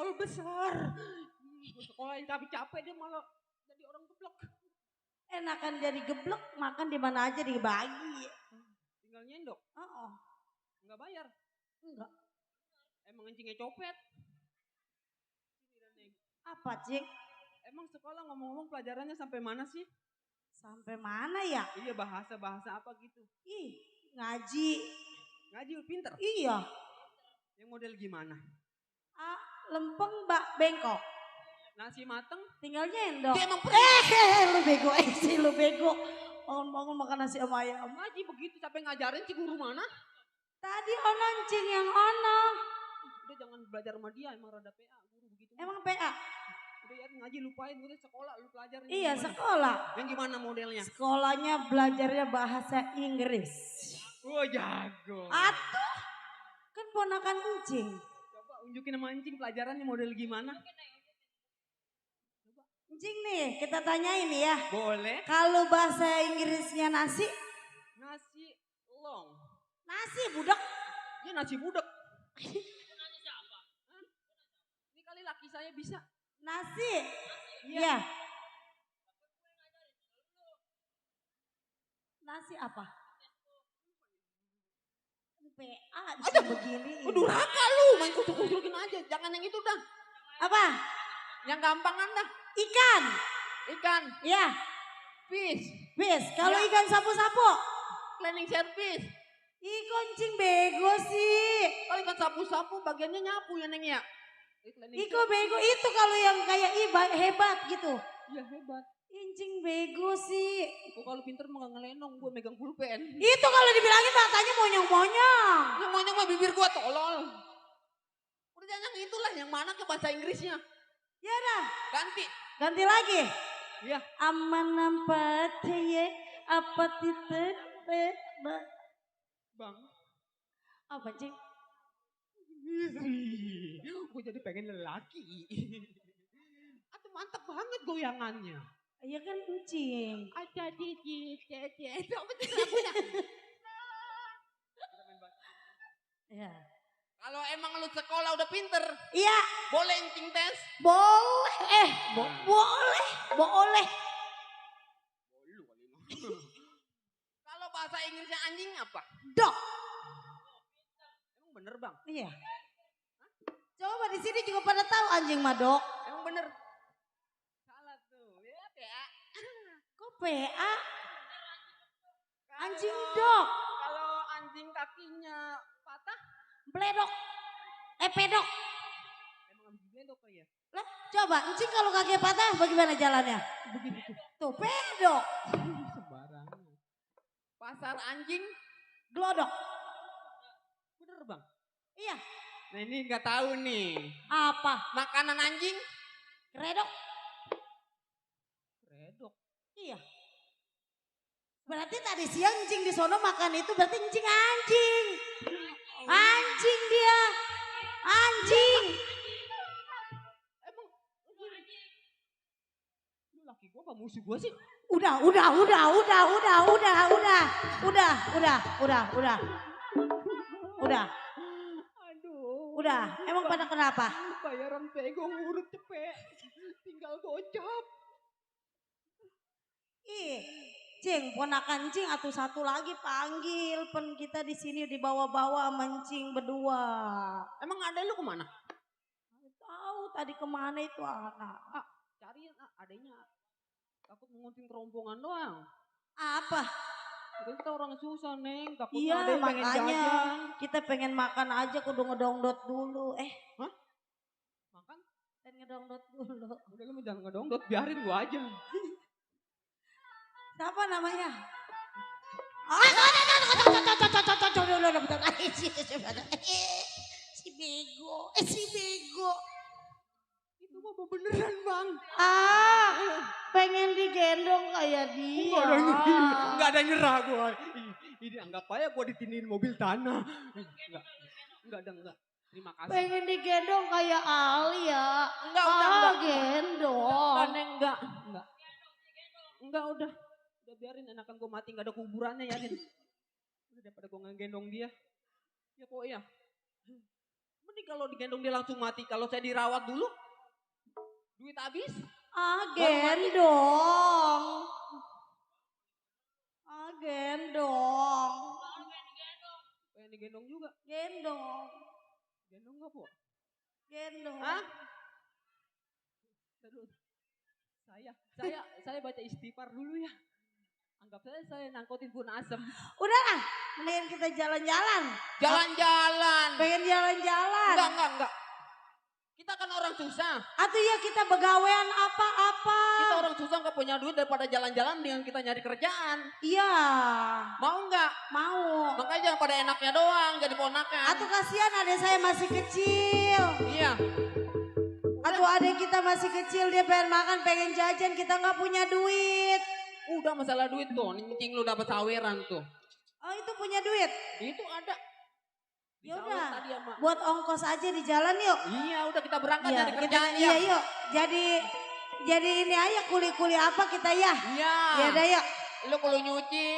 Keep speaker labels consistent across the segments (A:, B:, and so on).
A: cendol besar. Gue sekolahin capek-capek dia malah jadi orang geblek.
B: Enakan jadi geblek, makan di mana aja dibagi.
A: Tinggal nyendok.
B: Oh,
A: Enggak bayar.
B: enggak.
A: Emang encingnya copet.
B: Apa, Cik?
A: Emang sekolah ngomong-ngomong pelajarannya sampai mana sih?
B: Sampai mana ya?
A: Iya bahasa-bahasa apa gitu.
B: Ih, ngaji.
A: Ngaji pinter.
B: Iya.
A: Yang model gimana?
B: Ah, lempeng bak bengkok.
A: Nasi mateng.
B: Tinggal nyendok.
A: Dia emang
B: Lu bego sih, lu bego. Bangun-bangun makan nasi sama ayam.
A: ngaji begitu sampai ngajarin si guru mana?
B: Tadi ononcing yang ono.
A: Udah jangan belajar sama dia emang rada PA guru begitu.
B: Emang PA?
A: Udah ya ngaji lupain udah sekolah lu pelajarin.
B: Iya
A: gimana?
B: sekolah.
A: Yang gimana modelnya?
B: Sekolahnya belajarnya bahasa Inggris.
A: Oh jago.
B: Atuh, kan ponakan encing.
A: Coba unjukin sama anjing pelajarannya model gimana?
B: Encing nih, kita tanyain nih ya.
A: Boleh.
B: Kalau bahasa Inggrisnya nasi,
A: Nasi long.
B: nasi budak.
A: Dia nasi budek. Ini kali laki saya bisa.
B: Nasi. Iya. Nasi apa? PA bisa begini.
A: Durhaka lu main kusuk-kusukin aja. Jangan yang itu dah.
B: Apa?
A: Yang gampangan dah.
B: Ikan.
A: Ikan.
B: Iya.
A: Fish.
B: Bis. Kalau
A: Ya.
B: ikan sapu-sapu.
A: Cleaning service.
B: Ih koncing bego sih.
A: Kalau ikan sapu-sapu bagiannya nyapu ya Neng ya.
B: Iko bego itu kalau yang kayak hebat gitu.
A: Iya hebat.
B: Incing bego sih.
A: Kok kalau pinter mah gak ngelenong gue megang pulpen.
B: Itu kalau dibilangin matanya monyong-monyong.
A: Yang monyong mah bibir gue tolol. Udah jangan yang itulah yang mana ke bahasa Inggrisnya.
B: Ya dah.
A: Ganti.
B: Ganti lagi.
A: Iya.
B: Aman nampak ye apa titik
A: Bang.
B: apa cing?
A: Gue jadi pengen lelaki. Atau mantap banget goyangannya.
B: Iya kan encing.
A: Ada di cece. Apa sih lagunya?
B: Ya.
A: Kalau emang lu sekolah udah pinter.
B: Iya.
A: Boleh encing tes?
B: Boleh. Boleh. Boleh.
A: Kalau bahasa Inggrisnya anjing apa?
B: Dog.
A: Emang bener bang?
B: Iya. Coba di sini juga pada tahu anjing madok.
A: Emang bener? Salah tuh. Ya PA.
B: Kok PA? Anjing
A: Kalau-
B: dog.
A: Kalau anjing kakinya patah.
B: Bledok. Pedok.
A: Emang anjing bledok kali ya?
B: Lah, coba anjing kalau kaki patah bagaimana jalannya?
A: Begitu tuh.
B: Tuh pedok.
A: Sembarangan. Pasar anjing.
B: Glodok.
A: Bener bang?
B: Iya.
A: Nah ini nggak tahu nih.
B: Apa?
A: Makanan anjing.
B: Kredok.
A: Redok.
B: Iya. Berarti tadi siang anjing di sono makan itu berarti anjing. Anjing dia. Anjing.
A: Emang lu laki gua apa musuh gua sih?
B: Udah.
A: Aduh.
B: Udah. Emang pada kenapa?
A: Bayaran pego ngurut cepet. Tinggal gocap.
B: Ih, cing, ponakan cing atau satu lagi panggil pen kita di sini dibawa-bawa mencing berdua.
A: Emang ada lu kemana?
B: Tahu tadi kemana itu anak?
A: Cariin adanya. Takut mengunting kerompongan doang.
B: Apa?
A: Kita orang susah Neng. Takutnya
B: Iya
A: ada yang pengen
B: makanya
A: jajan.
B: kita pengen makan aja kudu ngedongdot dulu.
A: Makan?
B: Dan ngedongdot dulu.
A: Udah lu jangan ngedongdot. Biarin gua aja.
B: Siapa namanya? Si bego.
A: Itu mah beneran bang.
B: Pengen digendong kayak dia.
A: Enggak ada nyerah gua. Ini anggap aja gua ditinin mobil tanah. Enggak. Terima kasih.
B: Pengen digendong kayak Alia.
A: Enggak.
B: Gendong.
A: Enggak. Enggak udah. Udah biarin enakan gua mati enggak ada kuburannya ya. Udah daripada gua ngegendong dia. Ya kok ya. Mending kalau digendong dia langsung mati. Kalau saya dirawat dulu, duit habis.
B: Gendong. Gendong.
A: Pengen digendong juga.
B: Gendong.
A: Gendong nggak, Po?
B: Gendong.
A: Hah? Aduh. Saya baca istighfar dulu ya. Anggap saya nangkutin pun asem.
B: Udah lah, mendingan kita jalan-jalan.
A: Jalan-jalan.
B: Pengen jalan-jalan.
A: Enggak. Kita kan orang susah.
B: Atau ya kita begawean apa-apa.
A: Kita orang susah nggak punya duit daripada jalan-jalan dengan kita nyari kerjaan.
B: Iya.
A: Mau nggak?
B: Mau.
A: Makanya jangan pada enaknya doang jadi ponakan.
B: Atau kasihan adek saya masih kecil.
A: Iya.
B: Atau adek kita masih kecil dia pengen makan, pengen jajan, kita nggak punya duit.
A: Udah masalah duit tuh, nincing lu dapat saweran tuh.
B: Oh itu punya duit?
A: Itu ada.
B: Ya
A: Disawer
B: udah,
A: tadi sama.
B: buat ongkos aja di jalan yuk.
A: Iya udah kita berangkat
B: Iya,
A: dari kerjaan ya.
B: iya yuk. Jadi ini aja kuli-kuli apa kita ya?
A: Iya.
B: Ya udah yuk.
A: Lu kalau nyuci,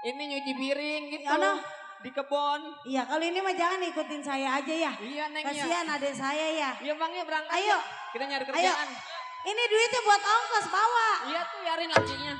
A: ini nyuci piring gitu.
B: Ano?
A: Di kebon.
B: Iya kalau ini mah jangan ikutin saya aja ya.
A: Iya Neng ya.
B: Kasihan adek saya ya.
A: Iya Bang ya berangkat.
B: Ayo.
A: ya. Kita nyari kerjaan.
B: Ini duitnya buat ongkos bawa.
A: Iya tuh yarin lakinya.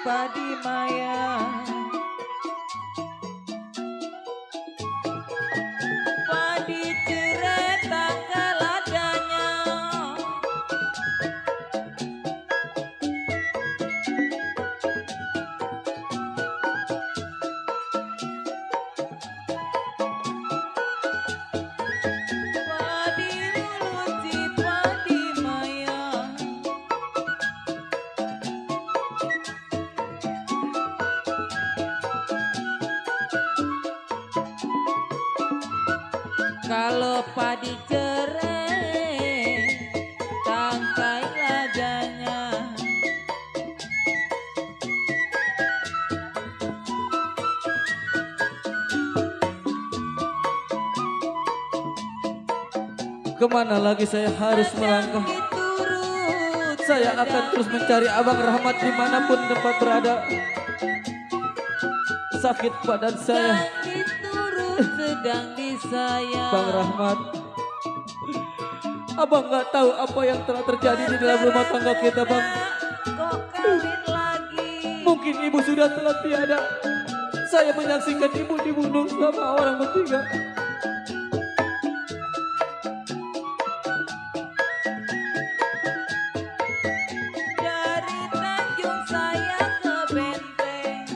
C: Padi Maya, padi cerita keladanya, padi luci padi Maya. Kalau padi cerai, tangkai ladanya.
D: Kemana lagi saya harus melangkah? Saya akan terus mencari Abang Rahmat dimanapun tempat berada. Sakit badan saya.
C: Sakit turut sedang disayang.
D: Bang Rahmat, Abang nggak tahu apa yang telah terjadi di dalam rumah tangga kita, Bang.
C: Kok kawin lagi?
D: Mungkin ibu sudah telah tiada. Saya menyaksikan ibu dibunuh sama orang bertiga.
C: Dari Tanjung saya ke Benteng.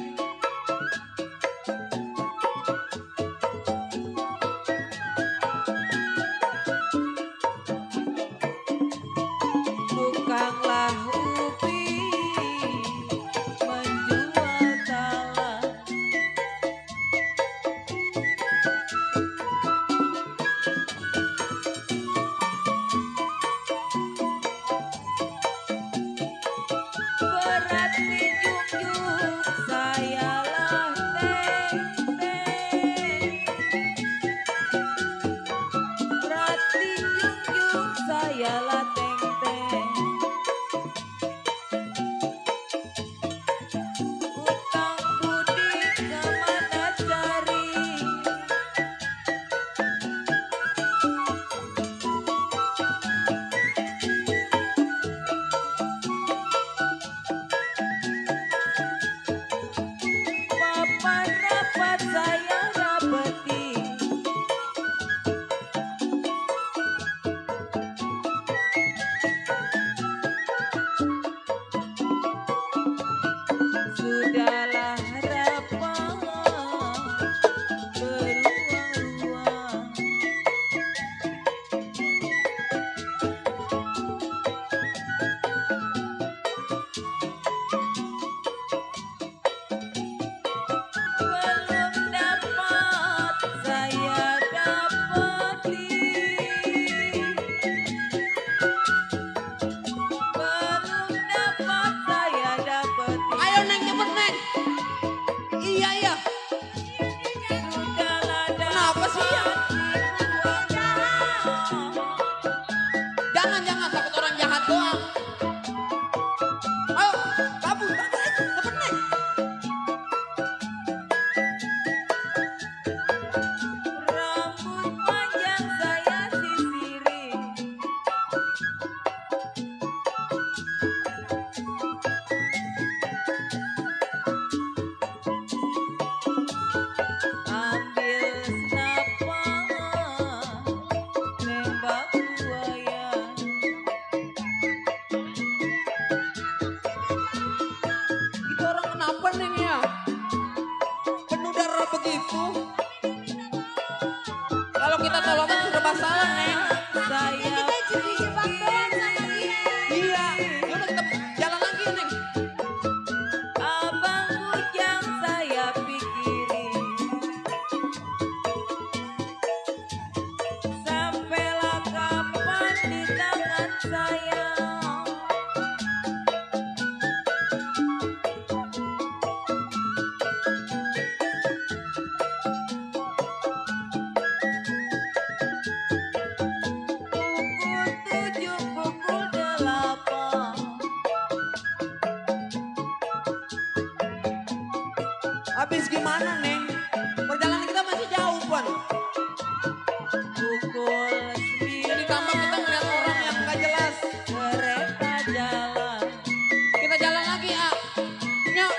C: Tukanglah ubi menjual talas.
A: Kenapa Neng ya? Penuh darah begitu. Kalau kita tolongin sudah masalah Neng.
C: Saya
B: Kita dijebak doang sama dia.
A: Iya. Yaudah kita jalan lagi ya Neng.
C: abang bujang saya pikirin. Sampailah kapan di tangan saya. Pukul 7, pukul 8.
A: Habis gimana Neng? Perjalanan kita masih jauh Puan.
C: Pukul
A: Jadi tambah kita
C: 9
A: ngeliat orang yang gak jelas.
C: kereta jalan.
A: Kita jalan lagi ya. Nyok.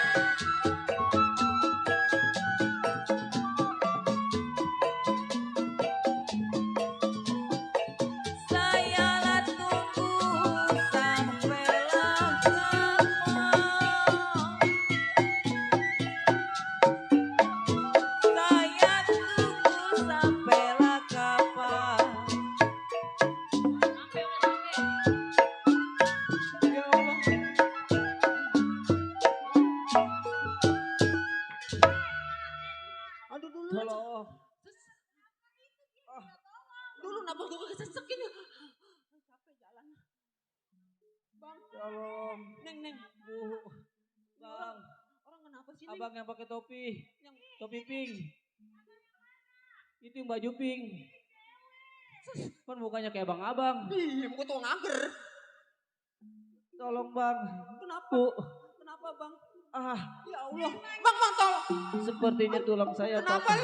C: Sayalah tunggu sampailah kapan. Saya tunggu sampailah kapan.
A: Ya Allah. Aduh dulu.
D: Tolong.
A: Dulu nafas gue kesesekin ya. Capek jalan. Bang.
D: Tolong.
A: Neng.
D: Bu. Bang.
A: Orang kenapa sih Neng?
D: Abang yang pakai topi. Topi pink. Itu yang baju pink. Kan mukanya kayak abang-abang.
A: Ih, gue tuh ngager.
D: Tolong bang.
A: Kenapa?
D: Bu.
A: Kenapa bang?
D: Ah,
A: Ya Allah. Bang tolong.
D: sepertinya tulang saya
A: Kenapa?
D: patah.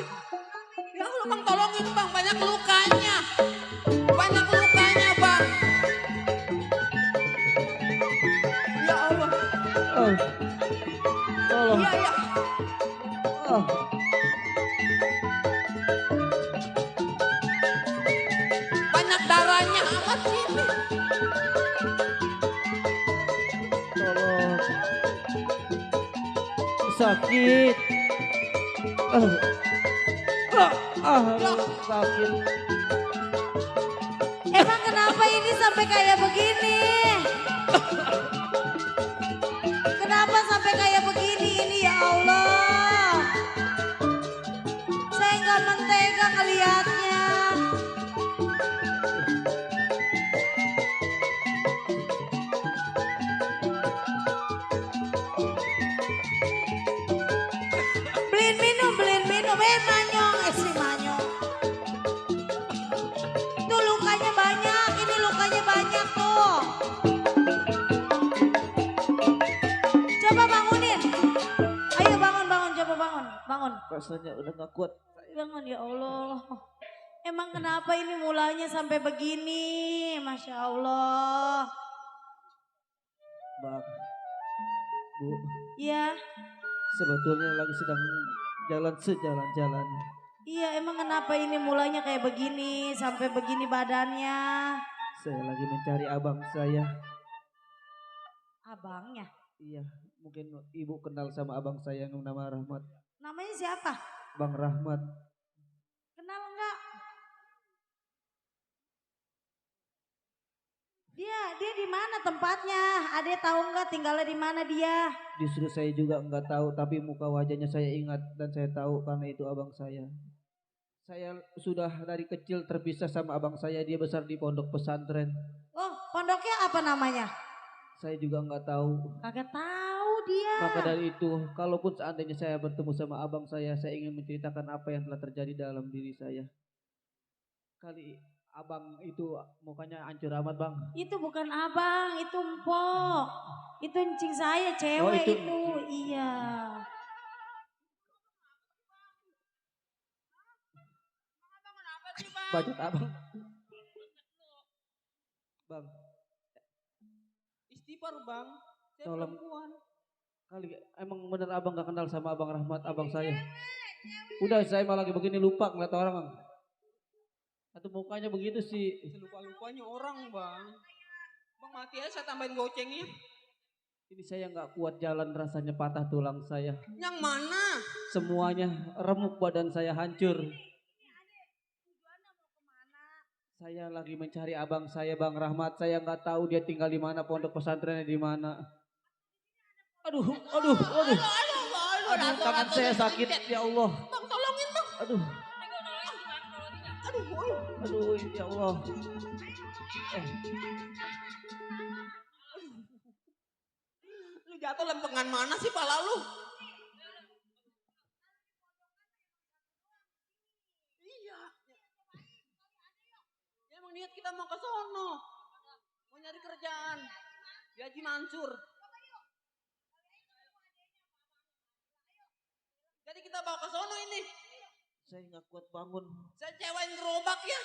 A: Ya Allah bang tolongin bang. Banyak lukanya. Banyak lukanya bang. Ya Allah.
D: Oh. Tolong.
A: Iya iya.
D: Oh.
A: Banyak darahnya amat sih.
D: Tolong. Sakit. Ah. Sakit.
B: Emang kenapa ini sampai kayak begini? Kenapa sampai kayak begini ini ya Allah? Saya nggak mentega ngelihatnya. Beliin minum, manyong, si manyong. Tuh lukanya banyak, ini lukanya banyak tuh. Coba bangunin. Ayo bangun, coba bangun.
D: Rasanya udah gak kuat.
B: Bangun ya Allah. Emang kenapa ini mulanya sampai begini? Masya Allah.
D: Bang. Bu.
B: Ya,
D: Sebetulnya lagi sedang jalan sejalan-jalan.
B: iya emang kenapa ini mulanya kayak begini? Sampai begini badannya.
D: Saya lagi mencari abang saya.
B: Abangnya.
D: Iya, mungkin ibu kenal sama abang saya yang nama Rahmat.
B: Namanya siapa?
D: Bang Rahmat.
B: Kenal enggak? Dia di mana tempatnya? Ade tahu enggak tinggalnya di mana dia?
D: Justru saya juga enggak tahu, tapi muka wajahnya saya ingat dan saya tahu karena itu abang saya. Saya sudah dari kecil terpisah sama abang saya, dia besar di pondok pesantren.
B: Oh, pondoknya apa namanya?
D: Saya juga enggak tahu.
B: Kagak tahu dia.
D: Maka dari itu, kalaupun seandainya saya bertemu sama abang saya ingin menceritakan apa yang telah terjadi dalam diri saya. Kali abang itu mukanya hancur amat bang.
B: Itu bukan abang, itu empok. Itu encing saya, cewek
D: itu
B: itu. Iya.
D: Bacot abang. Bang,
A: Istighfar bang. Saya
D: Tolong.
A: perempuan.
D: kali emang bener abang gak kenal sama abang Rahmat, abang saya. Udah saya malah lagi begini lupa ngeliat orang bang. Atau mukanya begitu sih.
A: Selupa-lupanya orang bang. Bang mati aja saya tambahin gocengnya.
D: Ini saya nggak kuat jalan, rasanya patah tulang saya.
A: Yang mana?
D: Semuanya remuk, badan saya hancur. Saya lagi mencari abang saya, Bang Rahmat. Saya nggak tahu dia tinggal di mana, pondok pesantrennya di mana. Aduh, aduh, aduh. Aduh, tangan saya sakit, ya Allah.
A: Bang, tolongin bang.
D: Aduh,
A: Aduh,
D: aduh, ya Allah.
A: lu jatuh lempengan mana sih pala lu? Iya. Ya, emang niat kita mau ke sono. Mau nyari kerjaan. Di Haji Mansur. Jadi kita bawa ke sono ini.
D: Saya nggak kuat bangun.
A: Saya cewain gerobak ya.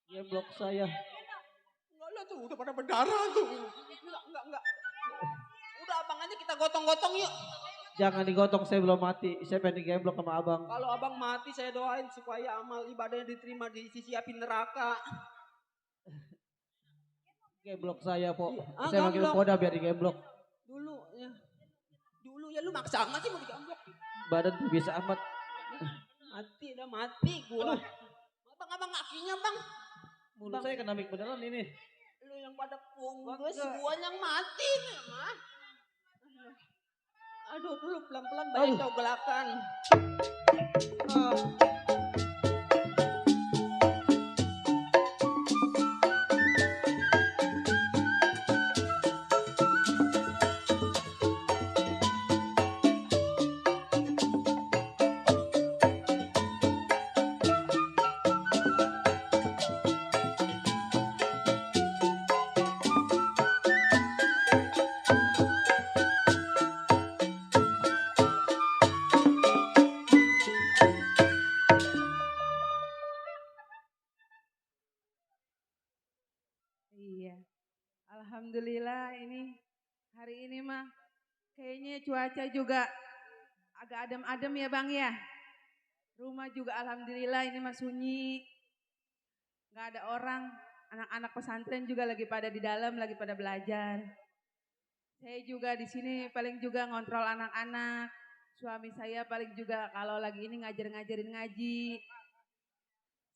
D: Gemblok saya.
A: Enggak lah tuh, udah pada berdarah tuh. Enggak. Udah abang aja kita gotong-gotong yuk.
D: Jangan digotong, saya belum mati. Saya pengen digemblok sama abang.
A: Kalau abang mati saya doain supaya amal ibadahnya diterima di sisi api neraka.
D: Gemblok saya, Po.
A: Ah,
D: Saya manggil
A: gemblok.
D: Poda biar digemblok.
A: Dulu ya lu maksa amat sih mau digambok.
D: Badan tuh bisa amat.
A: Mati gua. Abang kakinya bang.
D: Mulut saya kena mik beneran ini.
A: Lu yang pada punggung
D: Enggak.
A: gua yang mati nih mah. Aduh dulu pelan-pelan banyak
D: Aduh.
A: gelakan.
E: Iya, alhamdulillah ini hari ini mah kayaknya cuaca juga agak adem-adem ya bang ya. Rumah juga alhamdulillah ini mah sunyi, nggak ada orang. Anak-anak pesantren juga lagi pada di dalam, lagi pada belajar. Saya juga di sini paling juga ngontrol anak-anak. Suami saya paling juga kalau lagi ini ngajarin ngaji.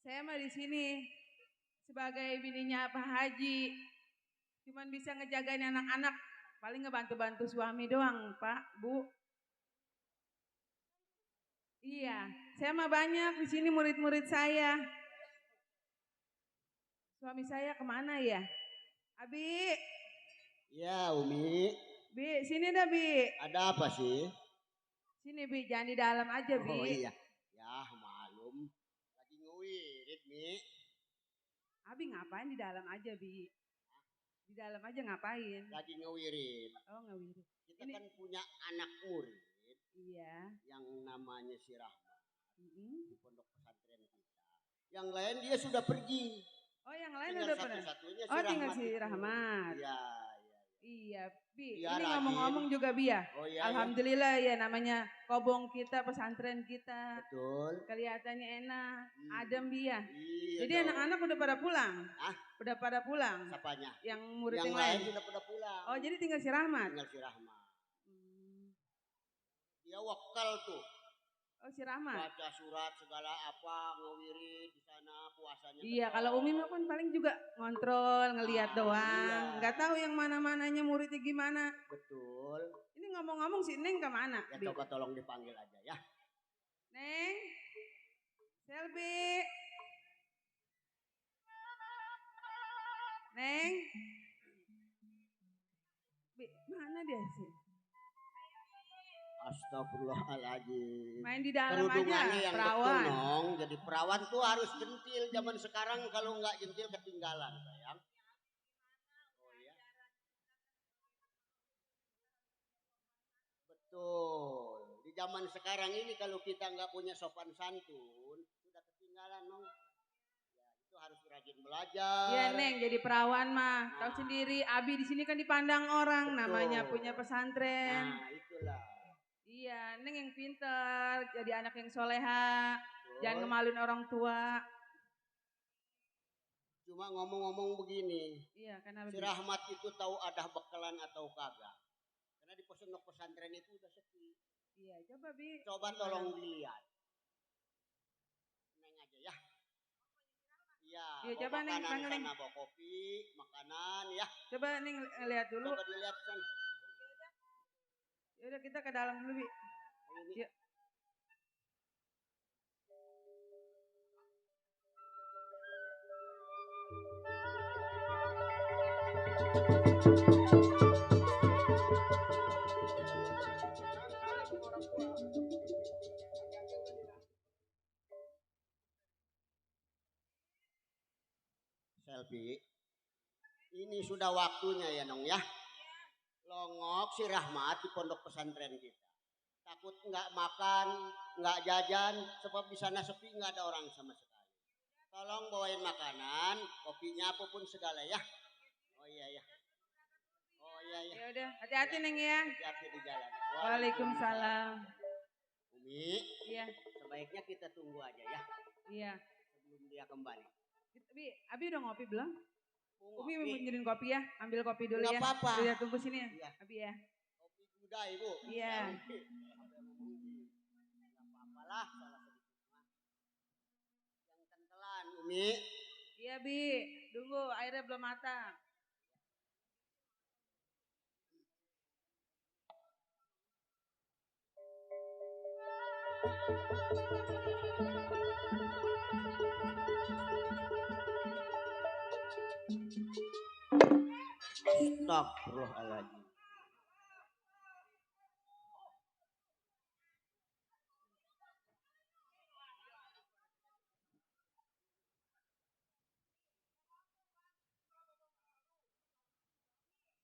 E: Saya mah di sini sebagai bininya Pak Haji, cuman bisa ngejagain anak-anak, paling ngebantu-bantu suami doang, Pak, Bu. Iya, saya mah banyak di sini murid-murid saya. Suami saya kemana ya? Abi,
F: Ya Umi,
E: Bi, sini dah Bi.
F: ada apa sih?
E: Sini Bi, jangan di dalam aja Bi.
F: Oh iya, ya malum. Lagi ngewirit Mi.
E: Abi ngapain di dalam aja Bi? Di dalam aja ngapain?
F: Lagi ngewirit.
E: Oh ngawirit.
F: Kita
E: Ini-
F: kan punya anak murid
E: Iya.
F: yang namanya si Rahmat
E: Mm-mm.
F: di pondok pesantren kita. Yang lain dia sudah pergi.
E: Oh yang lain
F: Tinggal
E: udah pernah.
F: satu-satunya si
E: Oh tinggal
F: Rahmat
E: si
F: itu.
E: Rahmat.
F: Iya.
E: Iya, Bi.
F: Iya,
E: Ini
F: rajin.
E: ngomong-ngomong juga Bi ya.
F: Oh iya.
E: Alhamdulillah ya namanya kobong kita, pesantren kita.
F: Betul.
E: Kelihatannya enak,
F: Hmm.
E: adem Bi ya.
F: Iya.
E: Jadi
F: dong.
E: anak-anak udah pada pulang.
F: Hah?
E: Udah pada pulang.
F: Siapanya?
E: Yang murid
F: Yang
E: yang
F: lain
E: lain.
F: sudah pada pulang.
E: Oh jadi tinggal si Rahmat.
F: Tinggal si Rahmat.
E: Hmm.
F: Dia wakal tuh.
E: Oh si Rahmat.
F: Baca surat segala apa, ngewirit di sana puasanya.
E: Iya,
F: betul.
E: kalau Umi mah kan paling juga ngontrol, ngelihat
F: Ah,
E: doang.
F: iya.
E: Nggak tahu yang mana-mananya muridnya gimana.
F: Betul.
E: Ini ngomong-ngomong si Neng kemana?
F: Ya
E: Bi?
F: coba tolong dipanggil aja ya.
E: Neng, Selby, Neng, Bi, mana dia sih?
F: Astagfirullahaladzim.
E: Main di dalam
F: Kerudungannya
E: aja,
F: yang
E: perawan.
F: betul dong. Jadi perawan tuh harus jentil. Zaman sekarang kalau nggak jentil ketinggalan sayang. Oh ya. Betul. Di zaman sekarang ini kalau kita nggak punya sopan santun, sudah ketinggalan dong. Ya, itu harus rajin belajar.
E: Iya Neng, jadi perawan mah. Tahu sendiri, Abi di sini kan dipandang orang,
F: Betul.
E: namanya punya pesantren.
F: Nah, itulah.
E: Iya, Neng yang pinter, jadi anak yang soleha,
F: Betul.
E: jangan ngemaluin orang tua.
F: Cuma ngomong-ngomong begini,
E: Iya, kenapa
F: si
E: Bi?
F: Rahmat itu tahu ada bekalan atau kagak? Karena di pondok pesantren itu udah sepi.
E: Iya, coba Bi.
F: Coba
E: Gimana?
F: tolong dilihat. Neng aja ya. Iya,
E: Iya,
F: bawa
E: coba, Neng,
F: makanan
E: panggil, Neng.
F: sana, bawa kopi, makanan ya.
E: Coba nih lihat dulu.
F: Coba dilihat sana.
E: Ya udah kita ke dalam dulu, Bi.
F: Ayo, Mi.
E: Ya.
F: Selfie. Ini sudah waktunya ya Nong ya. Longok si Rahmat di pondok pesantren kita. Takut nggak makan, nggak jajan, sebab di sana sepi nggak ada orang sama sekali. Tolong bawain makanan, kopinya apapun segala ya. Oh iya ya. Oh iya ya.
E: Ya udah, hati-hati Neng ya.
F: Hati-hati di jalan.
E: Waalaikumsalam.
F: Umi,
E: Iya,
F: sebaiknya kita tunggu aja ya
E: iya.
F: sebelum dia kembali.
E: Bi, Abi udah ngopi belum?
F: Oh,
E: Umi mau
F: ngopi.
E: nyediain kopi ya, ambil kopi dulu
F: Nggak
E: ya.
F: apa-apa.
E: Udah tunggu sini ya,
F: Iya.
E: Abi ya.
F: Kopi gudai Bu.
E: Iya.
F: Nggak apa-apa lah, salah sedikit mah. Yang kentelan Umi.
E: Iya Bi, tunggu airnya belum matang.
F: Astagfirullahaladzim.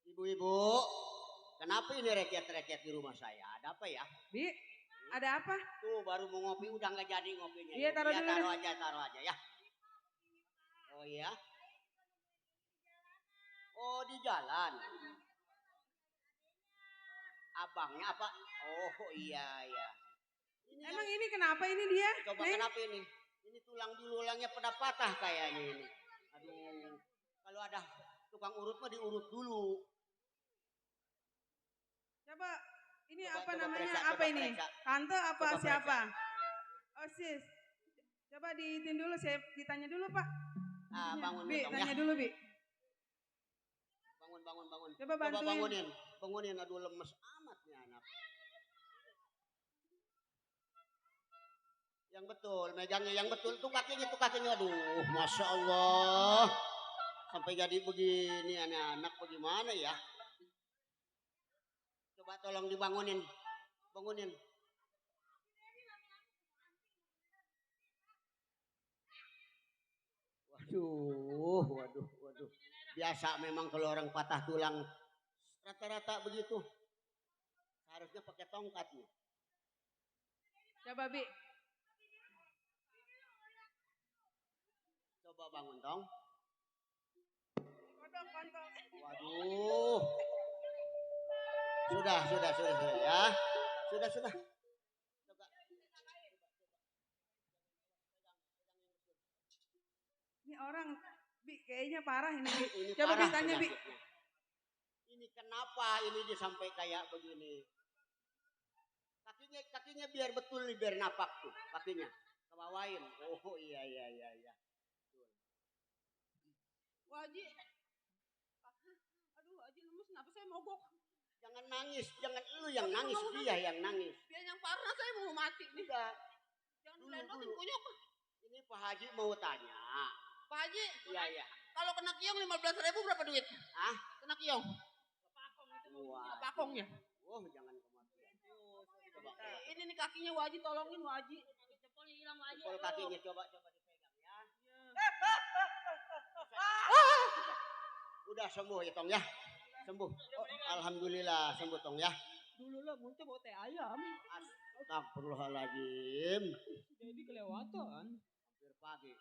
F: Ibu-ibu, kenapa ini rakyat-rakyat di rumah saya? Ada apa ya?
E: Bi, ada apa?
F: Tuh baru mau ngopi udah nggak jadi ngopinya.
E: Iya, taruh dulu
F: taruh
E: deh.
F: aja, taruh aja ya. Oh iya. Oh di jalan. Abangnya apa? Oh iya iya. Ini
E: Emang ini kenapa ini dia?
F: coba
E: Neng?
F: kenapa ini? Ini tulang tulangnya pada patah kayaknya ini. Aduh, kalau ada tukang urut mah diurut dulu.
E: Coba, ini
F: Coba-
E: apa
F: coba
E: namanya?
F: periksa,
E: Apa
F: coba
E: ini?
F: periksa.
E: Tante apa
F: Coba
E: siapa? Oh sis, coba diitin dulu, saya ditanya dulu Pak.
F: Ah, bangun
E: Bi,
F: dong
E: tanya
F: ya.
E: dulu Bi.
F: Bangun.
E: Coba bantuin.
F: Bangunin. Aduh lemes amat nih anak. Yang betul, megangnya yang betul tuh kakinya. Aduh, masya Allah. Sampai jadi begini anak-anak bagaimana ya? Coba tolong dibangunin. Bangunin. Waduh. Biasa memang kalau orang patah tulang rata-rata begitu. Harusnya pakai tongkat nih.
E: Coba Bi.
F: Coba bangun dong.
E: Kontong.
F: Waduh. Sudah ya. Sudah. Coba.
E: Ini orang Bi kayaknya parah ini Bi.
F: Ini
E: Coba
F: parah
E: Bi tanya Bi.
F: penyakitnya. Ini kenapa ini dia sampai kayak begini? Kakinya biar betul nih, biar napak tuh kakinya. Kebawain. Oh iya.
C: Wah, Haji. Aduh, Haji lemes, kenapa saya mogok?
F: Jangan nangis, jangan lu yang nangis, dia yang nangis.
C: Dia yang parah, saya mau mati nih.
F: Udah,
C: Jangan
F: Dulu,
C: dilendotin
F: dulu.
C: kunyuk.
F: ini Pak Haji mau tanya.
C: Pak Haji,
F: Iya.
C: kalau kena kiong 15.000 berapa duit?
F: Hah?
C: Kena kiong.
F: Wah.
C: Pakongnya.
F: Oh, jangan kematian. Coba.
C: Ini nih kakinya Waji, tolongin Waji. Cepolnya hilang Waji.
F: Jempol kakinya coba dipegang ya. Udah sembuh ya Tong ya. Sembuh. Oh, alhamdulillah sembuh Tong ya.
A: Dulu lah muntah bawa teh ayam.
F: Astagfirullahaladzim.
A: Jadi kelewatan.
F: Hampir pagi.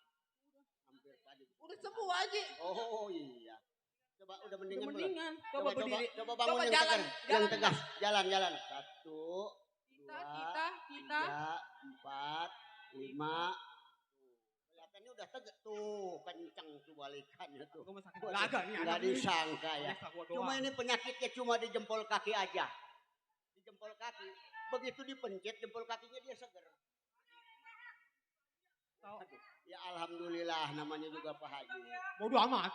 C: Udah sembuh Waji.
F: Oh iya. Coba udah mendingan belum?
C: Mendingan. Coba berdiri.
F: Coba bangun
C: Coba
F: yang
C: jalan,
F: tegar, yang
C: jalan.
F: tegas. Jalan. 1,
C: Kita.
F: 3, 4, 5. Kelihatannya udah tegak tuh, kenceng tuh balikannya tuh.
A: Gue mau sakit belaga nih.
F: Nggak
A: anak ini.
F: disangka ya.
A: Biasa gua
F: Cuma
A: doang.
F: ini penyakitnya cuma di jempol kaki aja. Di jempol kaki. Begitu dipencet jempol kakinya dia seger.
A: Tahu.
F: Ya alhamdulillah namanya juga Pak Haji.
A: Bodoh amat.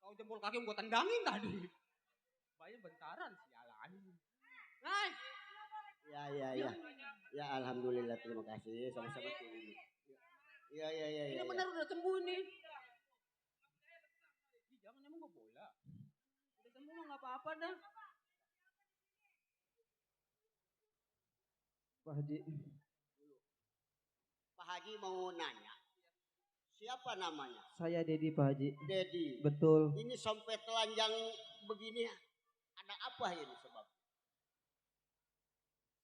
A: Tahu jempol kaki gue tendangin tadi. Bayang bentaran sialan. Hai.
F: Ya. Ya alhamdulillah terima kasih sama-sama tuh. Ya.
C: Ini benar udah sembuh nih.
A: Ih, jangan emang gue bola.
C: Udah sembuh mah nggak apa-apa dah.
D: Pak Haji.
F: Pak Haji mau nanya. Siapa namanya?
D: Saya Dedi Pak Haji.
F: Dedi.
D: Betul.
F: Ini sampai telanjang begini ada apa ini sebab?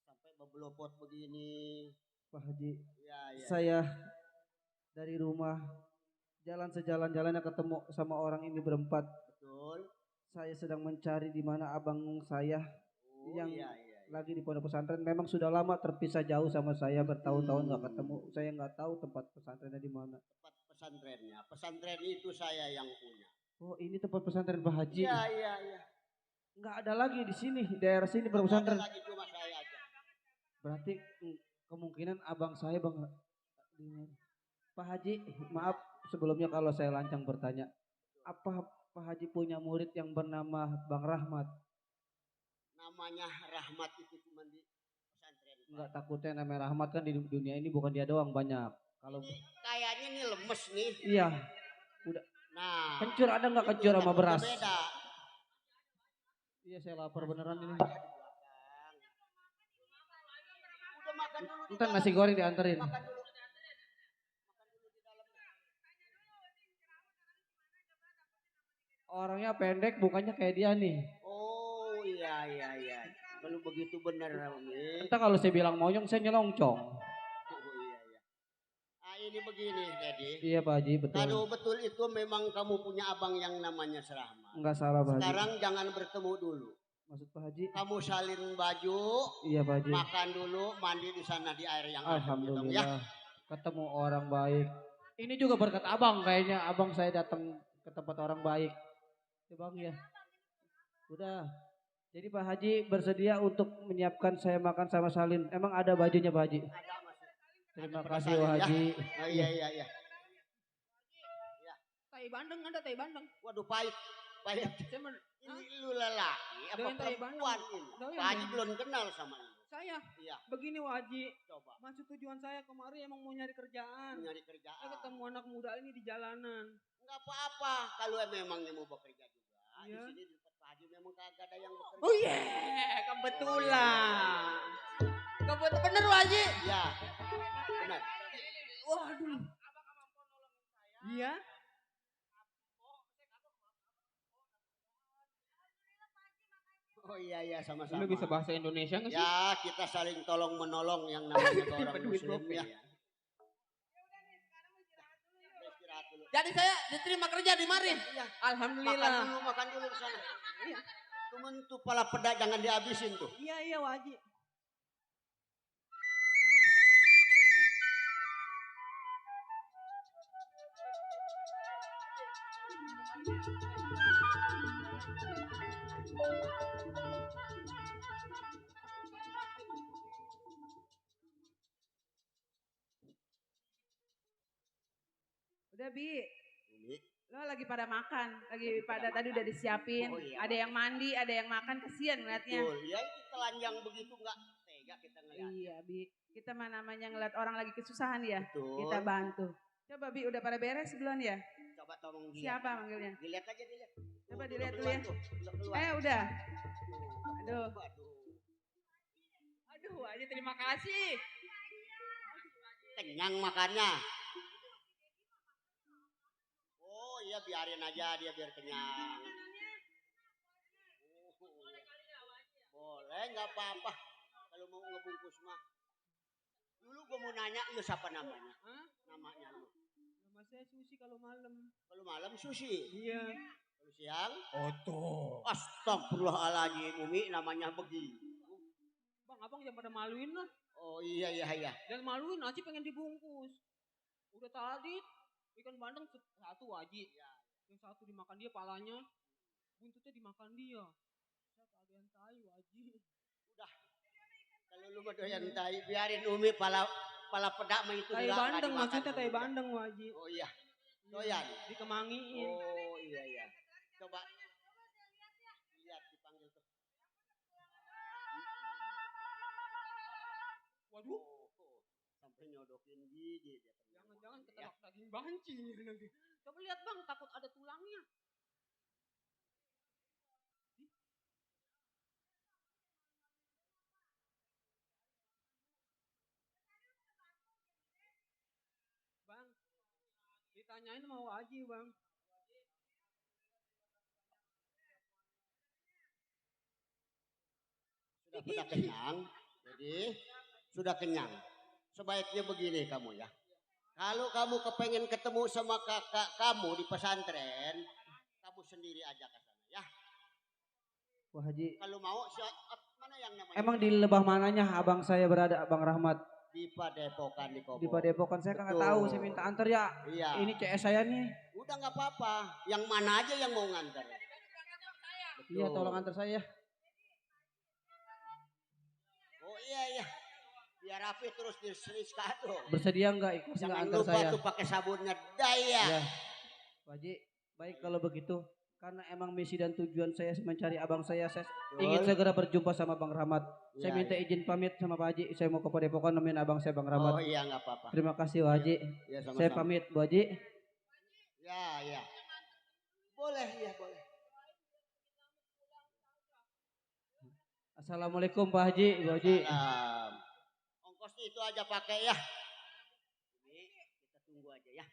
F: Sampai bebelopot begini.
D: Pak Haji.
F: Ya.
D: Saya dari rumah jalan sejalan-jalannya ketemu sama orang ini berempat.
F: Betul.
D: Saya sedang mencari di mana abang saya
F: Oh,
D: yang
F: iya.
D: lagi di pondok pesantren. Memang sudah lama terpisah jauh sama saya, bertahun-tahun nggak ketemu. Saya nggak tahu tempat pesantrennya di mana.
F: Tempat pesantrennya. Pesantren itu saya yang punya.
D: Oh, ini tempat pesantren Pak Haji.
F: Iya.
D: Nggak ada lagi di sini, di daerah sini pondok
F: Ada
D: pesantren.
F: lagi cuma saya aja.
D: Berarti kemungkinan abang saya Pak Haji, maaf sebelumnya kalau saya lancang bertanya. Apa Pak Haji punya murid yang bernama Bang Rahmat?
F: Namanya Rahmat itu cuma di pesantren.
D: Enggak, takutnya namanya Rahmat kan di dunia ini bukan dia doang, banyak. Kalau
F: Ini kayaknya nih lemes nih.
D: iya,
F: Nah.
D: kencur ada nggak
F: itu
D: kencur sama
F: takutnya
D: beras?
F: Beda.
D: Iya, saya lapar beneran ini.
F: Udah makan dulu di
D: Entar
F: dalam.
D: nasi goreng dianterin.
F: Makan dulu. Di dalam.
D: Orangnya pendek, bukannya kayak dia nih.
F: Oh iya. Kalau begitu benar Umi.
D: Entar kalau saya bilang monyong, saya nyelongcong.
F: Oh iya. Ah ini begini Dedi.
D: Iya Pak Haji, betul.
F: Kalau betul itu memang kamu punya abang yang namanya Serahmat.
D: Enggak salah Pak Haji.
F: Sekarang jangan bertemu dulu.
D: Maksud Pak Haji?
F: Kamu salin baju,
D: Iya Pak Haji.
F: makan dulu, mandi di sana di air yang adem,
D: Alhamdulillah.
F: ya.
D: Ketemu orang baik. Ini juga berkat abang kayaknya. Abang saya datang ke tempat orang baik. Ya Bang ya. Udah. Jadi Pak Haji bersedia untuk menyiapkan saya makan sama salin. Emang ada bajunya Pak Haji?
F: Ada masuk.
D: Terima
F: Ada
D: kasih
F: salin,
D: Pak
F: ya.
D: Haji.
F: Oh, iya.
C: Tai bandeng ada tai bandeng.
F: Waduh pahit.
C: Saya
F: Ini lu lelaki apa
C: Doyan tai
F: perempuan
C: bandeng.
F: ini?
C: Doyan,
F: Pak Haji
C: ya.
F: belum kenal sama lu.
A: Saya
F: Iya,
A: begini Waji.
F: coba
A: Maksud tujuan saya kemarin emang mau nyari kerjaan.
F: nyari
A: Saya
F: kerjaan.
A: ketemu anak muda ini di jalanan.
F: Enggak apa-apa kalau memangnya mau bekerja juga.
A: Iya.
F: Di sini di tempat Pak Haji memang kagak ada yang bekerja.
A: Oh iya, kebetulan.
C: Kebetulan bener Haji.
F: Ya, benar.
A: Waduh. Iya.
F: Oh iya sama-sama.
A: Lu bisa bahasa Indonesia nggak sih?
F: Ya, kita saling tolong menolong yang namanya ke orang
A: Penduit
F: muslim
A: gope
F: ya.
A: ya.
F: Istirahat dulu.
C: Jadi saya diterima kerja di mari.
F: Iya.
A: Alhamdulillah.
F: Makan dulu ke sana. Iya. Cuman tuh pala peda jangan dihabisin tuh.
A: Iya Waji.
E: Udah Bi,
F: Ini.
E: lo lagi pada makan, lagi pada tadi udah disiapin.
F: Oh, iya.
E: Ada yang mandi, ada yang makan, kesian ngeliatnya.
F: Betul. Ya itu telanjang begitu enggak tega kita ngeliat.
E: Iya Bi, kita mah namanya ngeliat orang lagi kesusahan ya,
F: Betul.
E: kita bantu. Coba Bi, udah pada beres belum ya?
F: Coba tolong dilihat.
E: Siapa manggilnya?
F: Dilihat aja dilihat.
E: Coba
F: Tuh,
E: dilihat
F: udah
E: dulu ya.
F: keluar tuh, udah keluar.
E: Udah. Aduh.
F: Aduh.
A: Aduh Waji terima kasih.
F: Kenyang makannya. Oh iya biarin aja dia biar kenyang. Boleh nggak apa-apa. Kalau mau ngebungkus mah. Dulu gue mau nanya lu siapa namanya?
A: Hah?
F: Namanya lu.
A: Nama saya Susi kalau malam.
F: Kalau malam Susi.
A: Iya.
F: Kalau siang
A: Oto.
F: Astagfirullahaladzim Umi namanya begitu.
A: Bang, abang jangan pada maluin lah.
F: Oh iya.
A: Jangan maluin, Aci pengen dibungkus. Udah tadi Ikan bandeng satu Haji. Yang satu dimakan dia palanya, buntutnya dimakan dia. Saya keadaan tahu Haji.
F: Kalau lu mah doyan tai, biarin Umi pala pedak mah itu
A: Tai
F: enggak
A: bandeng
F: dimakan
A: maksudnya tai
F: Umi.
A: bandeng Haji.
F: Oh iya. Doyan.
A: Dikemangiin.
F: Oh iya. Coba lihat dipanggil tuh.
A: Waduh,
F: Sampai nyodokin gigi dia.
A: jangan-jangan ketelak daging banci nih nanti. Coba lihat Bang, takut ada tulangnya. Bang, ditanyain mau Haji Bang.
F: Sudah kenyang. Jadi sudah kenyang. Sebaiknya begini kamu ya. Kalau kamu kepengen ketemu sama kakak kamu di pesantren, kamu sendiri aja ke sana ya.
D: Wah Haji,
F: Kalau mau mana yang namanya?
D: emang di lebah mananya abang saya berada, Abang Rahmat?
F: Di Padepokan di Kobo.
D: Di Padepokan saya kan nggak
F: Betul.
D: tahu, saya minta antar ya.
F: Iya.
D: Ini CS saya nih.
F: Udah nggak apa-apa. Yang mana aja yang mau nganter.
D: Iya, tolong antar saya.
F: Oh iya. Biar rapi terus diseriskan tuh.
D: Bersedia nggak ikut nggak
F: Jangan
D: antar
F: lupa
D: saya?
F: tuh pakai sabunnya Daya.
D: Ya. Pak Haji, baik kalau begitu. Karena emang misi dan tujuan saya mencari abang saya ingin segera berjumpa sama Bang Rahmat. Saya minta izin pamit sama Pak Haji. Saya mau ke Padepokan nemenin abang saya Bang Rahmat.
F: Oh iya nggak apa-apa.
D: Terima kasih Pak Haji.
F: Ya, sama-sama.
D: Saya pamit Bu Haji.
F: Ya. Boleh ya boleh.
D: Assalamualaikum Pak Haji, Bu Haji.
F: Salam. Ongkosnya itu aja pakai ya. Ini kita tunggu aja ya.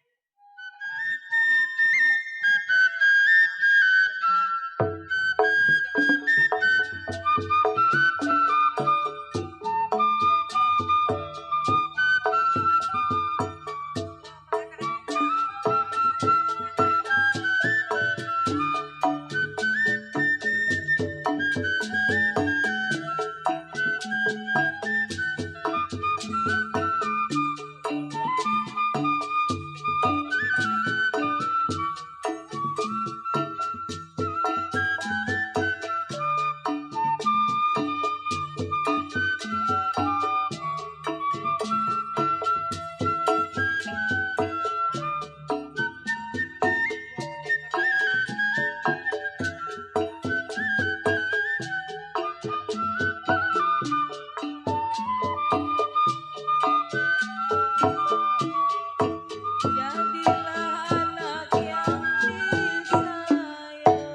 B: Jadilah anak yang disayang.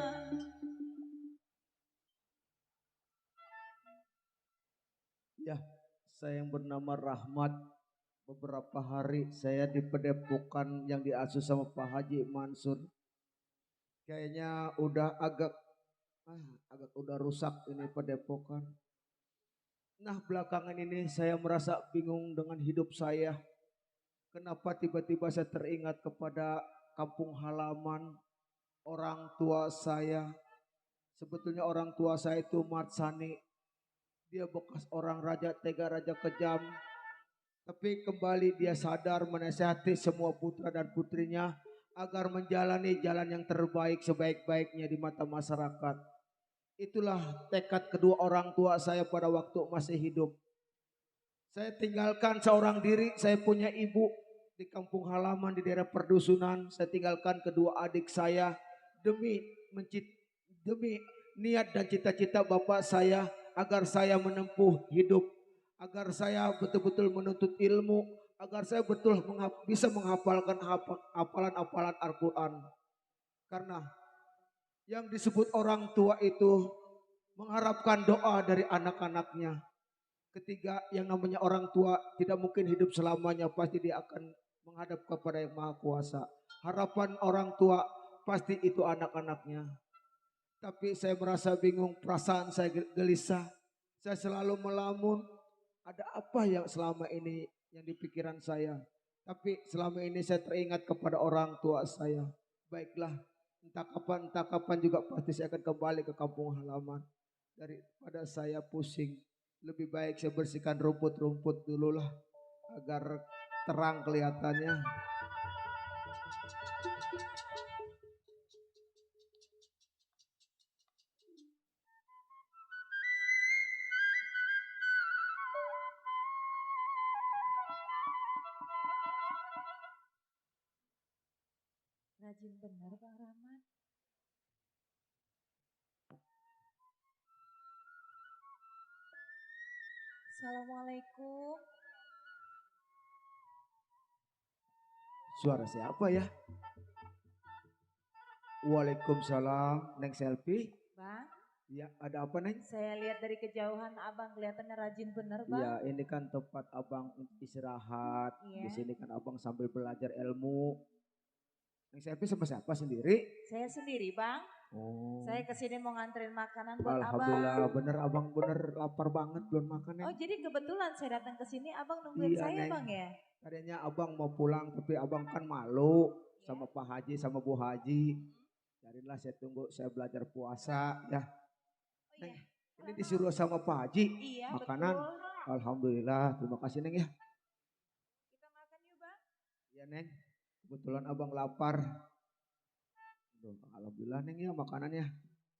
G: Ya, saya yang bernama Rahmat. Beberapa hari saya di Padepokan yang diasuh sama Pak Haji Mansur. Kayaknya udah agak udah rusak ini Padepokan. Nah, belakangan ini saya merasa bingung dengan hidup saya. Kenapa tiba-tiba saya teringat kepada kampung halaman orang tua saya. Sebetulnya orang tua saya itu Matsani. Dia bekas orang raja tega, raja kejam. Tapi kembali dia sadar menasihati semua putra dan putrinya agar menjalani jalan yang terbaik sebaik-baiknya di mata masyarakat. Itulah tekad kedua orang tua saya pada waktu masih hidup. Saya tinggalkan seorang diri, saya punya ibu di kampung halaman di daerah perdusunan. Saya tinggalkan kedua adik saya demi niat dan cita-cita bapak saya agar saya menempuh hidup, agar saya betul-betul menuntut ilmu, agar saya betul bisa menghafalkan hafalan-hafalan Al-Quran. Karena yang disebut orang tua itu mengharapkan doa dari anak-anaknya. Ketiga, yang namanya orang tua tidak mungkin hidup selamanya, pasti dia akan menghadap kepada Yang Maha Kuasa. Harapan orang tua pasti itu anak-anaknya. Tapi saya merasa bingung, perasaan saya gelisah. Saya selalu melamun, ada apa yang selama ini yang di pikiran saya. Tapi selama ini saya teringat kepada orang tua saya. Baiklah, entah kapan juga pasti saya akan kembali ke kampung halaman. Daripada saya pusing, lebih baik saya bersihkan rumput-rumput dulu lah agar terang kelihatannya.
B: Rajin bener Bang Rahmat. Assalamualaikum.
G: Suara siapa ya? Waalaikumsalam, Neng Selfie.
B: Bang,
G: Ya, ada apa Neng?
B: saya lihat dari kejauhan abang kelihatannya rajin bener bang.
G: Ya, ini kan tempat abang istirahat.
B: Iya.
G: Di sini kan abang sambil belajar ilmu. Neng Selfie sama siapa sendiri?
B: Saya sendiri bang.
G: Oh.
B: Saya kesini mau nganterin makanan buat
G: Alhamdulillah,
B: abang.
G: bener abang bener lapar banget belum makan ya.
B: Oh jadi kebetulan saya datang ke sini abang nungguin
G: Iya,
B: saya
G: Neng.
B: bang ya?
G: Tadinya abang mau pulang tapi abang kan malu sama Pak Haji sama Bu Haji. Jadilah saya tunggu saya belajar puasa ya.
B: Oh iya.
G: Ini disuruh sama Pak Haji
B: Iya
G: makanan.
B: betul.
G: Alhamdulillah, terima kasih Neng ya.
B: Kita makan yuk bang.
G: Ya Neng, kebetulan abang lapar. Aduh, alhamdulillah Neng ya makanannya.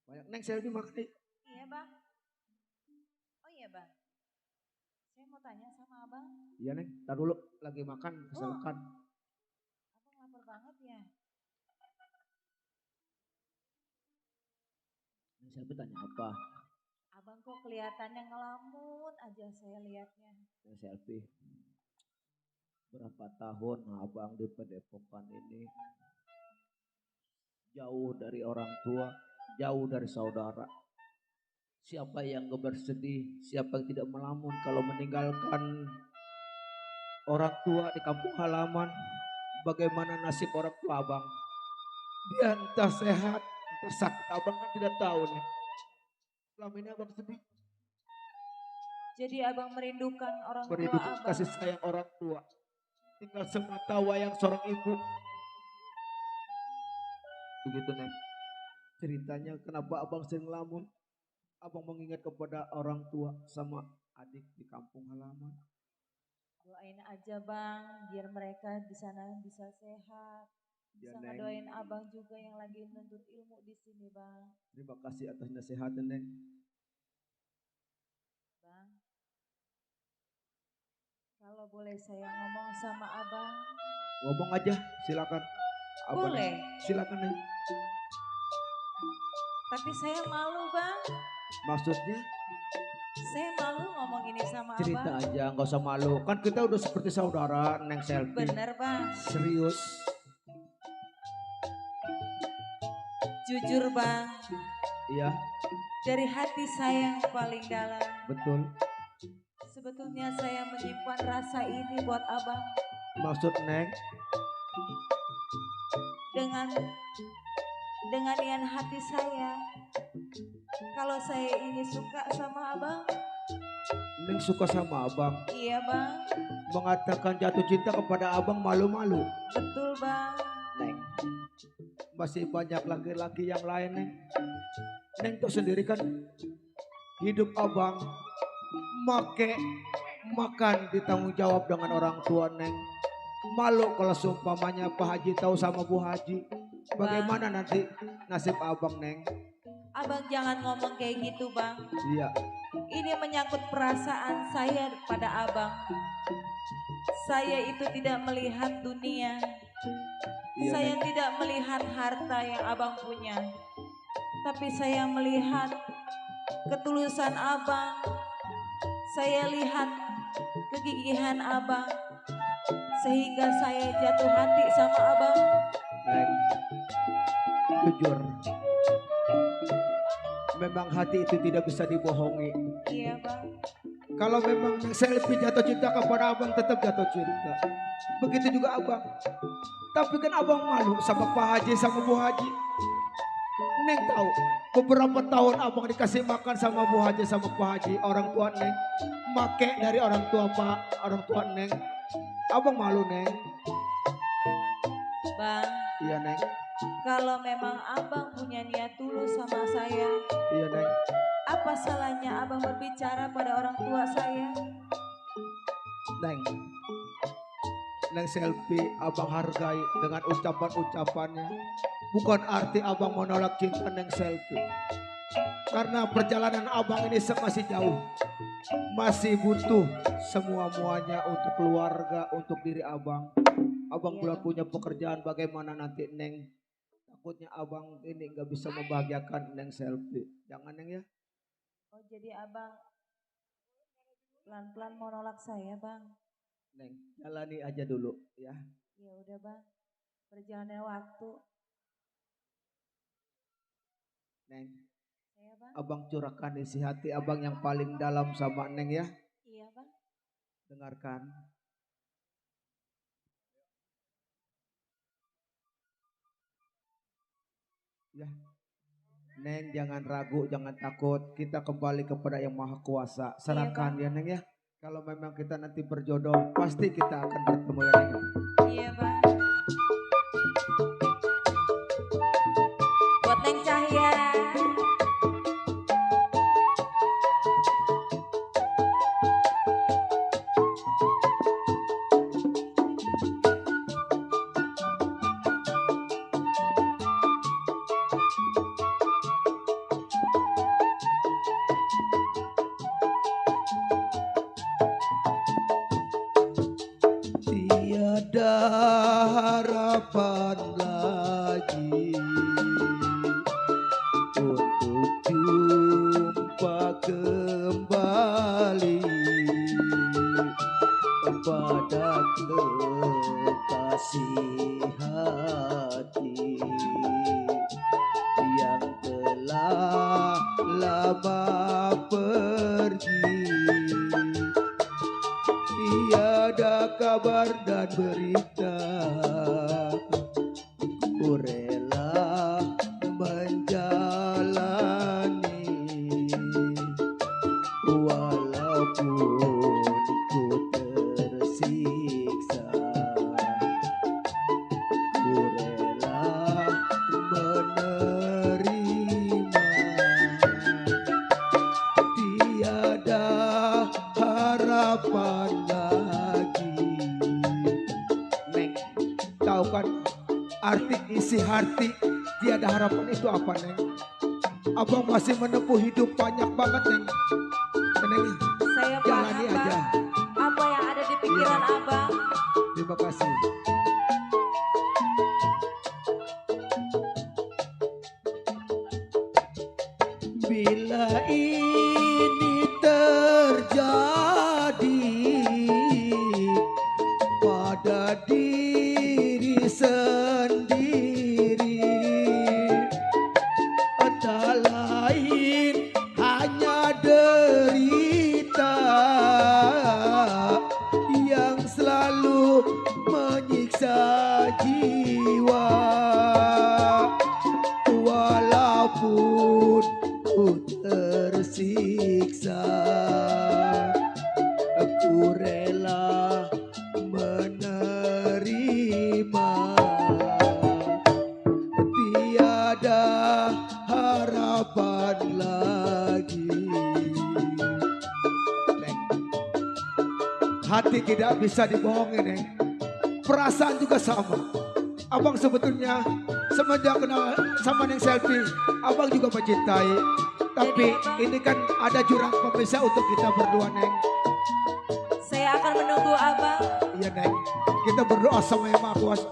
G: Banyak Neng saya makan nih.
B: Iya bang. Oh iya bang. Saya mau tanya sama abang.
G: Iya Neng, tar dulu lagi makan, silakan.
B: Abang lapar banget ya?
G: Neng saya tanya apa?
B: Abang kok kelihatannya ngelamun aja saya lihatnya.
G: Neng Selfie. Berapa tahun abang di Padepokan ini jauh dari orang tua, jauh dari saudara. Siapa yang gak bersedih, siapa yang tidak melamun kalau meninggalkan orang tua di kampung halaman. Bagaimana nasib orang tua abang? Dia entah sehat, entah sakit, abang kan tidak tahu nih. Selama ini abang sedih,
B: Jadi abang merindukan orang tua
G: merindukan
B: abang.
G: kasih sayang orang tua. Tinggal semata wayang seorang ibu. Begitu Neng. Ceritanya kenapa abang sering ngelamun. Abang mengingat kepada orang tua sama adik di kampung halaman.
B: Doain aja bang, biar mereka di sana bisa sehat.
G: Ya,
B: Bisa
G: Neng.
B: ngedoain abang juga yang lagi nuntut ilmu di sini bang.
G: Terima kasih atas nasihatnya Neng.
B: Bang, kalau boleh saya ngomong sama abang,
G: Ngomong aja silakan. Abang,
B: boleh.
G: silakan Neng.
B: Tapi saya malu bang,
G: Maksudnya
B: saya malu ngomong ini sama
G: cerita
B: abang.
G: aja nggak usah malu. Kan kita udah seperti saudara Neng Selfie.
B: Bener bang,
G: Serius.
B: jujur bang,
G: Iya
B: dari hati saya yang paling dalam.
G: betul.
B: Sebetulnya saya menyimpan rasa ini buat abang
G: Maksud Neng
B: dengan niat hati saya. Kalau saya ini suka sama abang,
G: Neng suka sama abang.
B: iya bang,
G: Mengatakan jatuh cinta kepada abang malu-malu.
B: betul bang.
G: Neng, masih banyak laki-laki yang lain Neng. Neng tuh sendiri kan hidup abang make makan ditanggung jawab dengan orang tua Neng. Malu kalau seumpamanya Pak Haji tahu sama Bu Haji. Bagaimana nanti nasib abang Neng?
B: Abang jangan ngomong kayak gitu bang.
G: Iya,
B: Ini menyangkut perasaan saya pada abang. Saya itu tidak melihat dunia.
G: iya
B: Saya
G: Neng.
B: tidak melihat harta yang abang punya. Tapi saya melihat ketulusan abang. Saya lihat kegigihan abang. Sehingga saya jatuh hati sama abang.
G: Neng, jujur. Memang hati itu tidak bisa dibohongi.
B: Iya bang.
G: Kalau memang Neng Selfie jatuh cinta kepada abang, tetap jatuh cinta. Begitu juga abang. Tapi kan abang malu sama Pak Haji sama Bu Haji. Neng tahu beberapa tahun abang dikasih makan sama Bu Haji sama Pak Haji, orang tua Neng. Make dari orang tua Pak, orang tua Neng. Abang malu Neng.
B: Bang,
G: Iya Neng.
B: kalau memang abang punya niat tulus sama saya,
G: Iya Neng.
B: apa salahnya abang berbicara pada orang tua saya?
G: Neng. Neng Selfie abang hargai dengan ucapan-ucapannya. Bukan arti abang menolak cinta Neng Selfie. Karena perjalanan abang ini masih jauh. Masih butuh semua-muanya untuk keluarga, untuk diri abang. Abang
B: Iya,
G: pula
B: Bang.
G: punya pekerjaan bagaimana nanti Neng. Takutnya abang ini nggak bisa membahagiakan Neng Selfie. Jangan Neng ya.
B: Oh jadi abang pelan-pelan mau nolak saya bang.
G: Neng, jalani aja dulu ya.
B: Ya udah bang. Berjalannya waktu.
G: Neng,
B: Saya bang.
G: abang curahkan isi hati abang yang paling dalam sama Neng ya.
B: Iya bang.
G: Dengarkan. Ya, Neng jangan ragu, jangan takut. Kita kembali kepada yang maha kuasa. Serahkan ya Neng ya. Kalau memang kita nanti berjodoh, pasti kita akan bertemu ya Neng.
B: Iya bang. Buat Neng Cahya.
G: Tiada harapan lagi untuk jumpa kembali pada kekasih hati yang telah lama pergi. Tiada kabar dan berita, ku rela menjalani walaupun ku tersiksa. Ku rela menerima. Tiada harapan lagi. Neng, tahu kan arti isi hati tiada harapan itu apa Neng? Abang masih menempuh hidup banyak banget Neng. Neng,
B: Saya
G: jalani
B: paham
G: aja.
B: bang. Apa yang ada di pikiran
G: Iya.
B: abang.
G: Terima kasih. Bila ini terjadi pada diri sendiri, tak lain hanya derita yang selalu menyiksa jiwa. Walaupun ku tersiksa, aku rela menerima. Tiada harapan lagi. Neng, hati tidak bisa dibohongi Neng. Perasaan juga sama. Abang sebetulnya semenjak kenal sama Neng Selfie, abang juga mencintai. Tapi ini kan ada jurang pemisah untuk kita berdua Neng.
B: Saya akan menunggu abang.
G: Iya Neng, kita berdoa sama Yang Maha Kuasa.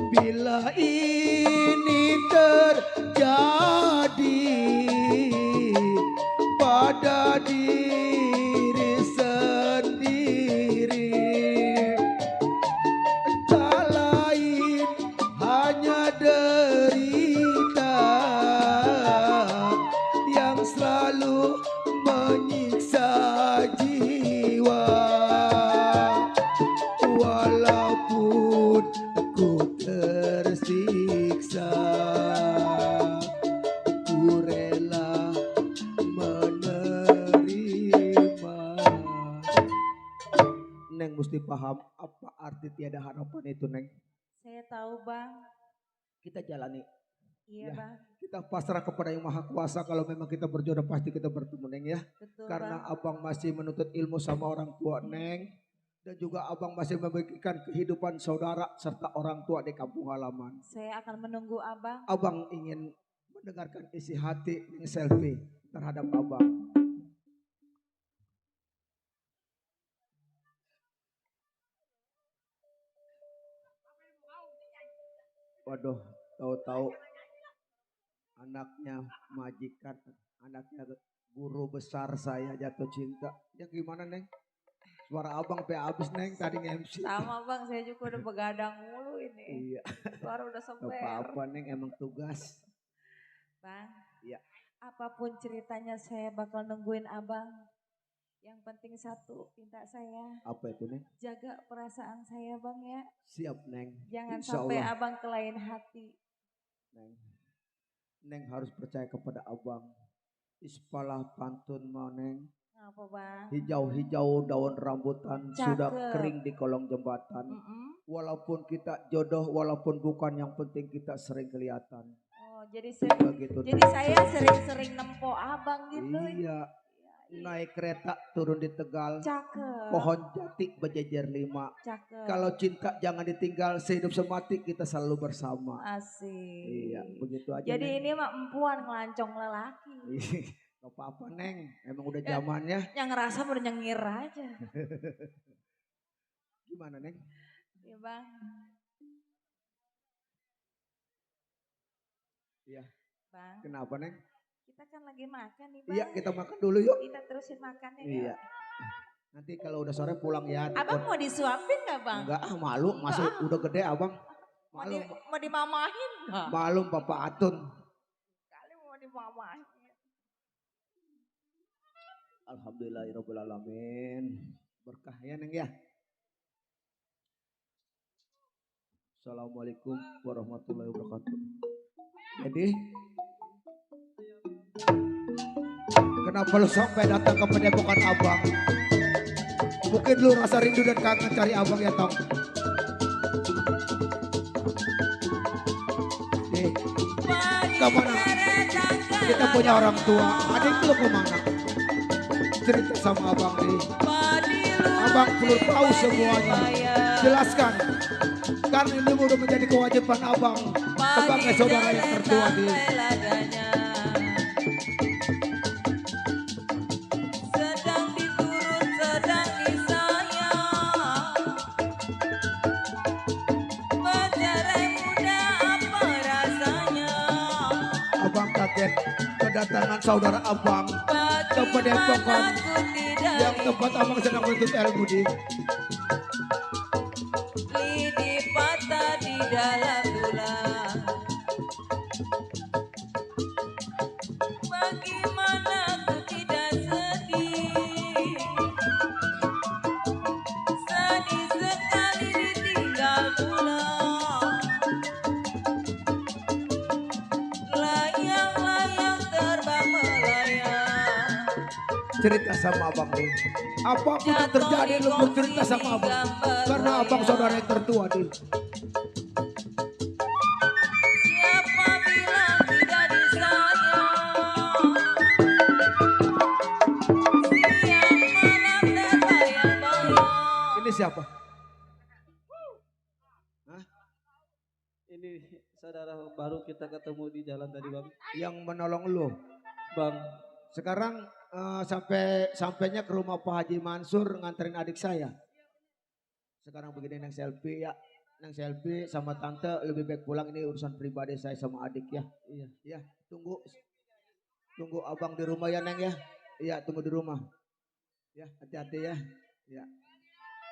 G: Bila ini terjadi pada diri sendiri, tak lain hanya derita yang selalu menyiksa jiwa. Walaupun ku tersiksa, ku rela menerima. Neng mesti paham apa arti tiada harapan itu Neng.
B: Saya tahu bang.
G: Kita jalani.
B: Iya
G: Ya.
B: bang.
G: Kita pasrah kepada Yang Maha Kuasa. Kalau memang kita berjodoh pasti kita bertemu Neng ya.
B: Betul
G: Karena
B: bang.
G: abang masih menuntut ilmu sama orang tua Neng. Dan juga abang masih membagikan kehidupan saudara serta orang tua di kampung halaman.
B: Saya akan menunggu abang.
G: Abang ingin mendengarkan isi hati Neng Selfie terhadap abang. Waduh, tahu-tahu anaknya majikan, anaknya guru besar saya jatuh cinta. Ya gimana Neng? Suara abang pe habis Neng tadi nge-MC.
B: Sama bang, saya juga udah begadang mulu ini.
G: Iya,
B: Suara udah
G: gak
B: semper.
G: apa-apa Neng emang tugas.
B: Bang,
G: Iya.
B: apapun ceritanya saya bakal nungguin abang. Yang penting satu, minta saya
G: Apa itu Neng?
B: jaga perasaan saya bang ya.
G: Siap Neng.
B: Jangan
G: Insya
B: sampai
G: Allah,
B: abang ke lain hati.
G: Neng. Neng harus percaya kepada abang. Ispalah pantun mau Neng.
B: Apa bang?
G: Hijau-hijau daun rambutan sudah
B: Cakep.
G: kering di kolong jembatan.
B: Mm-mm.
G: Walaupun kita jodoh, walaupun bukan, yang penting kita sering kelihatan.
B: Oh
G: Begitu.
B: jadi saya sering-sering nempo abang gitu.
G: Iya, naik kereta turun di Tegal.
B: Cakep.
G: Pohon jati berjejer 5.
B: Cakep.
G: Kalau cinta jangan ditinggal, sehidup semati kita selalu bersama.
B: Asik.
G: Iya, begitu aja.
B: Jadi
G: Neng.
B: ini mah empuan ngelancong lelaki.
G: Gak apa-apa Neng, emang udah zamannya.
B: Yang ngerasa udah nyengir aja.
G: Gimana Neng?
B: Iya bang.
G: Iya.
B: Bang,
G: Kenapa Neng?
B: kita kan lagi makan nih bang.
G: Iya, kita makan dulu yuk.
B: Kita terusin makannya
G: Iya.
B: yuk.
G: Nanti kalau udah sore pulang ya.
B: Abang mau disuapin gak bang?
G: Enggak, malu, masih udah gede abang. Malu,
B: Mau dimamahin gak?
G: malu Bapak Atun.
B: Kali mau dimamahin.
G: Alhamdulillahirrahmanirrahim. Berkah ya Neng ya. Assalamualaikum warahmatullahi wabarakatuh. Jadi, kenapa lu sampai datang ke padepokan abang? Mungkin lu rasa rindu dan kangen cari abang ya Tong. Nih, kemana? Kita punya orang tua. Adik lu kemana? Cerita sama abang nih. Abang perlu tahu semuanya. Jelaskan. Karena ini udah menjadi kewajiban abang sebagai saudara yang tertua nih.
B: Sedang diturut, sedang disayang. Pacaran muda apa rasanya?
G: Abang kaget kedatangan saudara abang ke padepokan yang tempat abang sedang menuntut ilmu di.
B: Lidi patah di dalam tulang. Bagaimana aku tidak sedih? Sedih sekali ditinggal pulang. Layang-layang terbang melayang.
G: Cerita sama abang nih. Apapun yang terjadi lu pun cerita sama abang. Karena abang saudara yang tertua nih.
B: Siapa bilang tidak disayang? Siang malam terbayang-bayang.
G: Ini siapa?
D: Ini saudara baru kita ketemu di jalan tadi bang.
G: Yang menolong lu.
D: Bang,
G: Sekarang sampainya ke rumah Pak Haji Mansur nganterin adik saya. Sekarang begini Neng selfie ya. Neng selfie sama tante lebih baik pulang, ini urusan pribadi saya sama adik ya.
D: iya.
G: Ya, tunggu abang di rumah ya Neng ya. Iya, tunggu di rumah. Ya, hati-hati ya. Ya.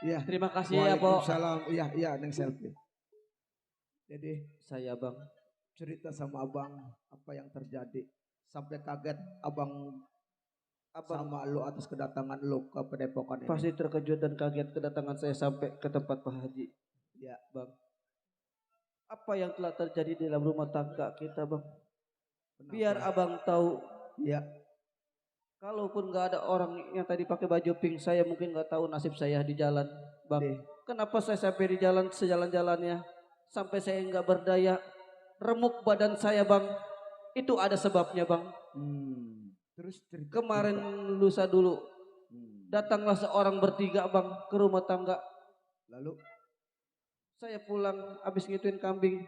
G: Iya.
D: Terima kasih ya Pok.
G: Waalaikumsalam. Iya, Neng selfie. Jadi
D: Saya bang.
G: cerita sama abang apa yang terjadi. Sampai kaget abang sama lu atas kedatangan lu ke padepokan ini.
D: Pasti terkejut dan kaget kedatangan saya sampai ke tempat Pak Haji.
G: Ya,
D: Bang. Apa yang telah terjadi dalam rumah tangga kita bang?
G: kenapa?
D: Biar abang tahu.
G: Ya,
D: Kalaupun gak ada orang yang tadi pakai baju pink, saya mungkin gak tahu nasib saya di jalan, bang.
G: Deh.
D: Kenapa saya sampai di jalan sejalan-jalannya, sampai saya nggak berdaya, remuk badan saya, bang. Itu ada sebabnya, bang.
G: Terus cerita.
D: Kemarin lusa dulu,
G: Hmm.
D: datanglah seorang bertiga, bang, ke rumah tangga.
G: Lalu
D: Saya pulang habis ngituin kambing,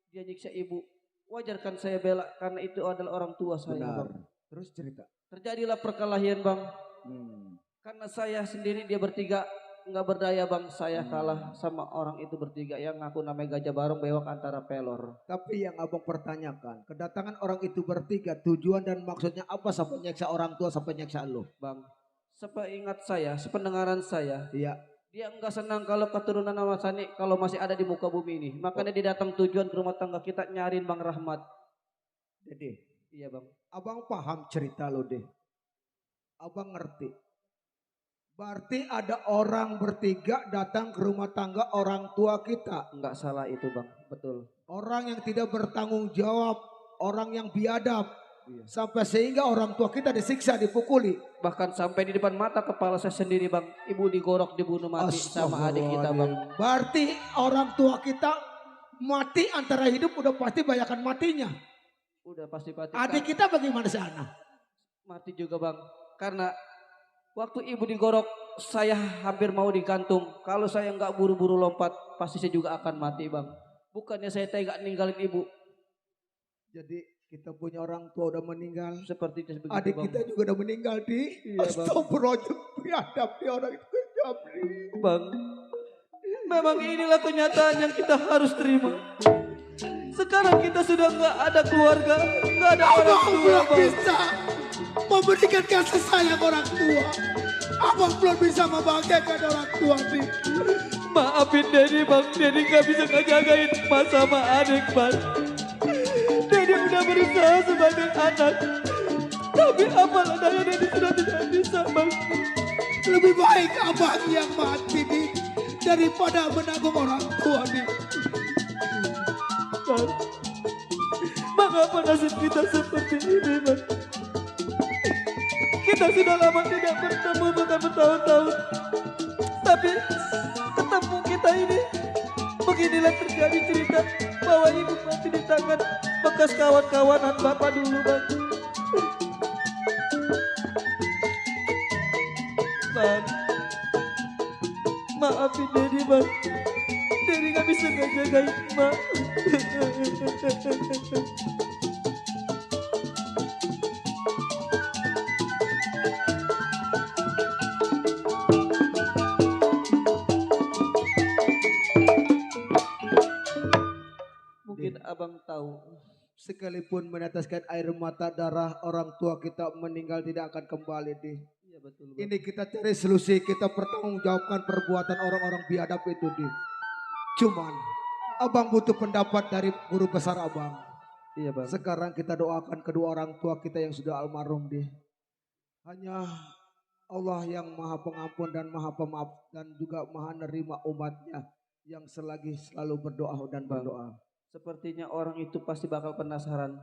D: dia nyiksa ibu. Wajarkan saya bela karena itu adalah orang tua saya,
G: benar.
D: bang.
G: Terus cerita.
D: Terjadilah perkelahian, bang.
G: Hmm.
D: Karena saya sendiri dia bertiga nggak berdaya bang, saya kalah sama orang itu bertiga yang ngaku namanya Gajah Barong bewak antara pelor.
G: Tapi yang abang pertanyakan, kedatangan orang itu bertiga tujuan dan maksudnya apa sampai nyeksa orang tua sampai nyeksa lo?
D: Bang, sepeingat saya, sependengaran saya,
G: Iya.
D: dia nggak senang kalau keturunan Ahmad Sani kalau masih ada di muka bumi ini. Makanya dia datang tujuan ke rumah tangga kita nyariin Bang Rahmat.
G: Dede,
D: Iya bang.
G: abang paham cerita lo deh. Abang ngerti. Berarti ada orang bertiga datang ke rumah tangga orang tua kita.
D: Nggak salah itu bang, betul.
G: Orang yang tidak bertanggung jawab, orang yang biadab.
D: Iya.
G: Sampai sehingga orang tua kita disiksa, dipukuli.
D: Bahkan sampai di depan mata kepala saya sendiri bang, ibu digorok dibunuh mati sama adik kita bang.
G: Berarti orang tua kita mati antara hidup udah pasti bayakan matinya.
D: Udah pasti mati.
G: Adik kita bagaimana sana?
D: Mati juga bang, karena waktu ibu digorok saya hampir mau digantung. Kalau saya nggak buru-buru lompat, pasti saya juga akan mati bang. Bukannya saya tega ninggalin ibu.
G: Jadi kita punya orang tua udah meninggal.
D: Seperti itu begitu
G: Adik
D: bang.
G: kita juga udah meninggal di.
D: Iya, Bang.
G: Astagfirullahaladzim. Biadab dia orang itu kejam nih.
D: Bang, memang inilah kenyataan yang kita harus terima. Sekarang kita sudah nggak ada keluarga, nggak ada orang
G: Abang
D: tua
G: belum
D: bang.
G: bisa memberikan kasih sayang orang tua. Abang belum bisa membahagiakan orang tua nih.
D: Maafin Dedi bang, Dedi nggak bisa ngejagain Mas sama adik bang. Dedi udah berusaha sebagai anak, tapi apalah daya Dedi sudah tidak bisa bang.
G: Lebih baik abang yang mati nih daripada menanggung orang tua nih.
D: Bang, mengapa nasib kita seperti ini bang? Kita sudah lama tidak bertemu bahkan bertahun-tahun, tapi ketemu kita ini beginilah terjadi cerita bahwa ibu mati di tangan bekas kawan-kawanan bapak dulu bang. Bang, maafin Dedi bang, Dedi gak bisa ngejagain emak. Mungkin abang tahu,
G: Sekalipun meneteskan air mata darah orang tua kita meninggal tidak akan kembali nih.
D: iya betul bang.
G: Ini kita cari solusi, kita pertanggungjawabkan perbuatan orang-orang biadab itu nih. Cuman abang butuh pendapat dari guru besar abang.
D: Iya bang.
G: Sekarang kita doakan kedua orang tua kita yang sudah almarhum deh. Hanya Allah yang maha pengampun dan maha pemaaf dan juga maha nerima umatnya yang selagi selalu berdoa dan
D: Bang.
G: berdoa.
D: Sepertinya orang itu pasti bakal penasaran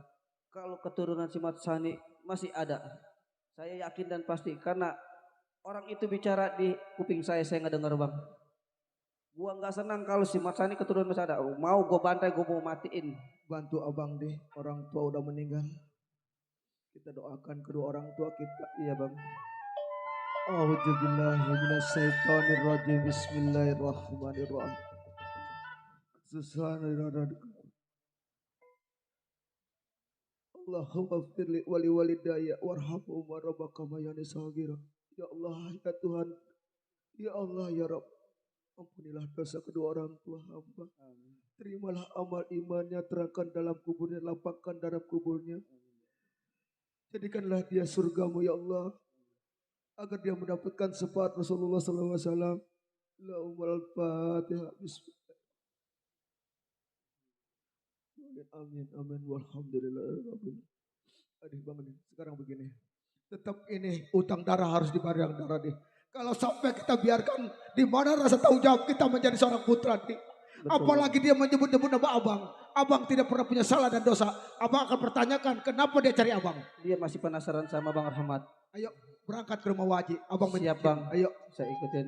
D: kalau keturunan si Mat Sani masih ada. Saya yakin dan pasti karena orang itu bicara di kuping saya nggak dengar bang. Gua nggak senang kalau si Mat Sani keturunan masih ada. Mau gue bantai, gue mau matiin.
G: Bantu abang deh, orang tua udah meninggal. Kita doakan kedua orang tua kita.
D: Iya bang.
G: A'udzubillahiminasyaitonirrajim. Bismillahirrahmanirrahim. Subhanallah. Allahumma firli wali walidayya warhamhum warabba kama yani sagira. Ya Allah, ya Tuhan, ya Allah, ya Rabb, ampunilah dosa kedua orang tua hamba. Terimalah amal imannya, terangkan dalam kuburnya, lapangkan dalam kuburnya. Jadikanlah dia surgamu ya Allah, agar dia mendapatkan syafaat Rasulullah sallallahu alaihi wasallam. Lahumul Fatihah. Bismillah. Amin, amin, walhamdulillah. Adik bangun, sekarang begini. Tetap ini utang darah harus dibayar darah deh. Kalau sampai kita biarkan, di mana rasa tanggung jawab kita menjadi seorang putra nih. Apalagi dia menyebut-nyebut nama abang. Abang tidak pernah punya salah dan dosa. Abang akan pertanyakan kenapa dia cari abang.
D: Dia masih penasaran sama Bang Rahmat.
G: Ayo berangkat ke rumah Waji. Abang
D: Siap
G: menyiapkan.
D: bang.
G: Ayo.
D: Saya ikutin.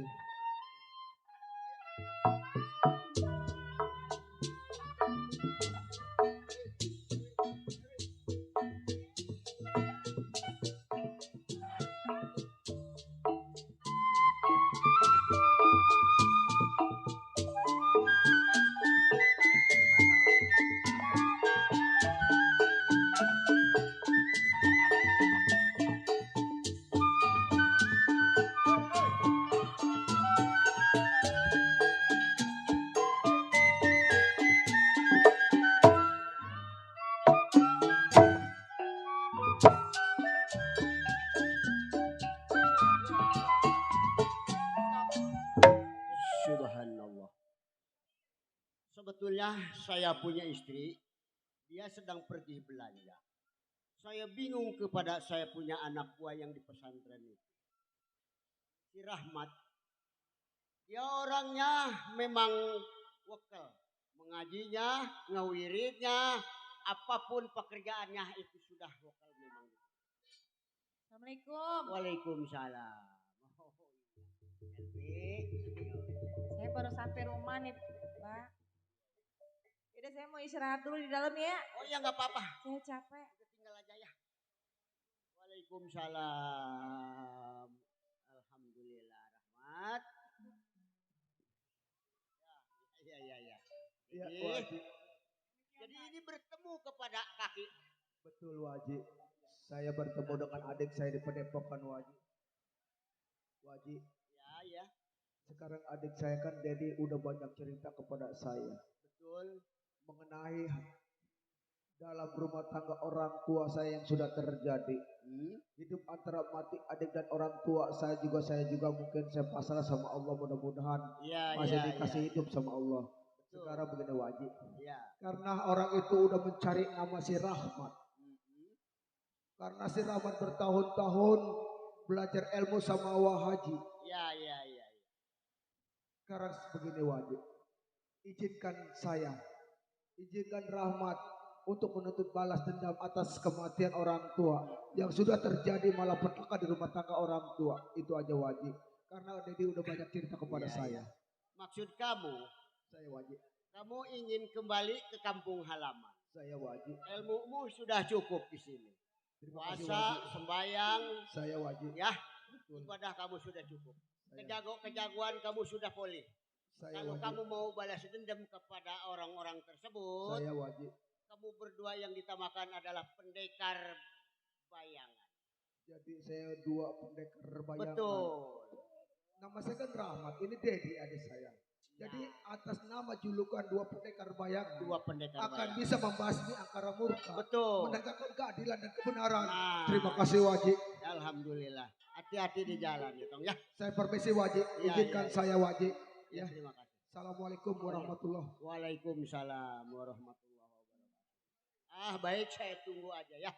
F: Sebetulnya saya punya istri, dia sedang pergi belanja. Saya bingung kepada saya punya anak buah yang di pesantren itu. Si Rahmat, dia orangnya memang wakil. Mengajinya, ngawiridnya, apapun pekerjaannya itu sudah wakil memang.
B: Assalamualaikum.
F: Waalaikumsalam.
B: Saya baru sampai rumah nih, Mbak. Yaudah saya mau istirahat dulu di dalam ya.
F: Oh iya nggak apa-apa.
B: Saya capek.
F: Udah tinggal aja ya. Waalaikumsalam. Alhamdulillah Rahmat. Ya, ya.
G: Ya,
F: Jadi,
G: Wajib.
F: jadi ini bertemu kepada kaki.
G: Betul Wajib. Saya bertemu dengan adik saya di Padepokan Wajib. Wajib.
F: Ya.
G: Sekarang adik saya kan Dedi udah banyak cerita kepada saya.
F: Betul.
G: Mengenai dalam rumah tangga orang tua saya yang sudah terjadi. Hidup antara mati adik dan orang tua saya juga mungkin saya pasrah sama Allah, mudah-mudahan masih dikasih hidup sama Allah.
F: Betul.
G: Sekarang begini Wajib.
F: Ya.
G: Karena orang itu udah mencari nama si Rahmat. Karena si Rahmat bertahun-tahun belajar ilmu sama Wahaji.
F: Ya.
G: Sekarang begini Wajib. Izinkan Rahmat untuk menuntut balas dendam atas kematian orang tua yang sudah terjadi malapetaka di rumah tangga orang tua. Itu aja Wajib. Karena Dedi udah banyak cerita kepada saya.
F: Maksud kamu,
G: Saya Wajib.
F: kamu ingin kembali ke kampung halaman.
G: Saya Wajib.
F: Ilmumu sudah cukup di sini.
G: Terima kasih
F: Puasa,
G: Wajib.
F: sembayang,
G: Saya Wajib.
F: ya,
G: Betul.
F: ibadah kamu sudah cukup.
G: Saya,
F: Kejagoan kamu sudah pulih.
G: saya
F: Kalau
G: Wajib.
F: kamu mau balas dendam kepada orang-orang tersebut,
G: Saya Wajib.
F: kamu berdua yang ditamakan adalah pendekar bayangan.
G: Jadi saya dua pendekar bayangan.
F: Betul.
G: Nama saya kan Rahmat. Ini Dedi adik saya. Jadi atas nama julukan dua pendekar bayangan
F: Dua pendekar
G: akan
F: bayangan.
G: bisa membasmi angkara murka.
F: Betul.
G: Menegakkan keadilan dan kebenaran.
F: Nah,
G: Terima kasih Wajib.
F: Alhamdulillah. Hati-hati di jalan ya, Tong ya.
G: Saya permisi Wajib.
F: Ya,
G: Izinkan
F: ya.
G: saya Wajib.
F: Ya,
G: Ya.
F: terima kasih.
G: Assalamualaikum warahmatullahi.
F: Waalaikumsalam warahmatullahi wabarakatuh. Baik, saya tunggu aja ya.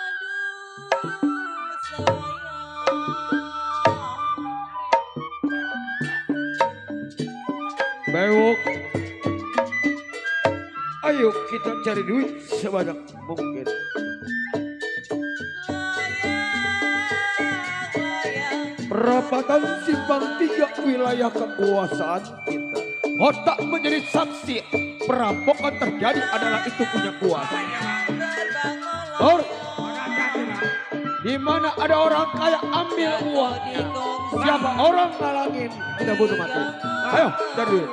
B: Aduh sayang.
G: Bewok. Ayo kita cari duit sebanyak mungkin. Perapatan Simpang 3 wilayah kekuasaan kita. Otak menjadi saksi. Perampokan terjadi adalah itu punya kuasa. Or, di mana ada orang kaya ambil uang. Siapa orang ngalangin kita bunuh mati. Ayo cari duit.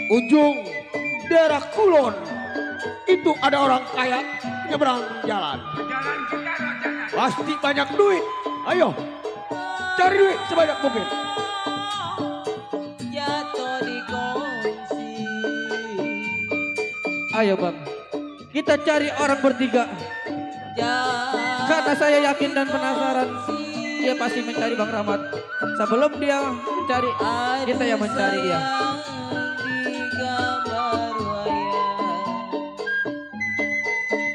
G: Ujung daerah Kulon itu ada orang kaya nyebrang jalan. Pasti banyak duit. Ayo cari duit sebanyak mungkin.
B: Jatuh di kongsi.
D: Ayo Bang, kita cari orang bertiga. Karena saya yakin dan penasaran dia pasti mencari Bang Rahmat. Sebelum dia mencari, kita yang mencari dia.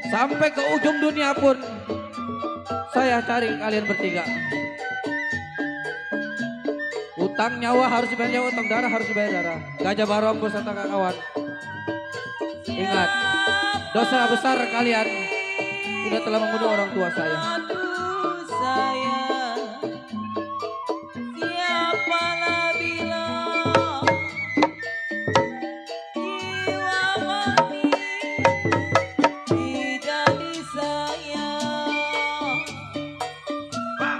D: Sampai ke ujung dunia pun saya cari kalian bertiga. Utang nyawa harus dibayar nyawa, utang darah harus dibayar darah. Gajah Barong beserta kawan. Ingat, Dosa besar kalian udah telah membunuh orang tua saya.
B: Aduh sayang, siapalah bilang jiwa mati tidak disayang.
H: Bang,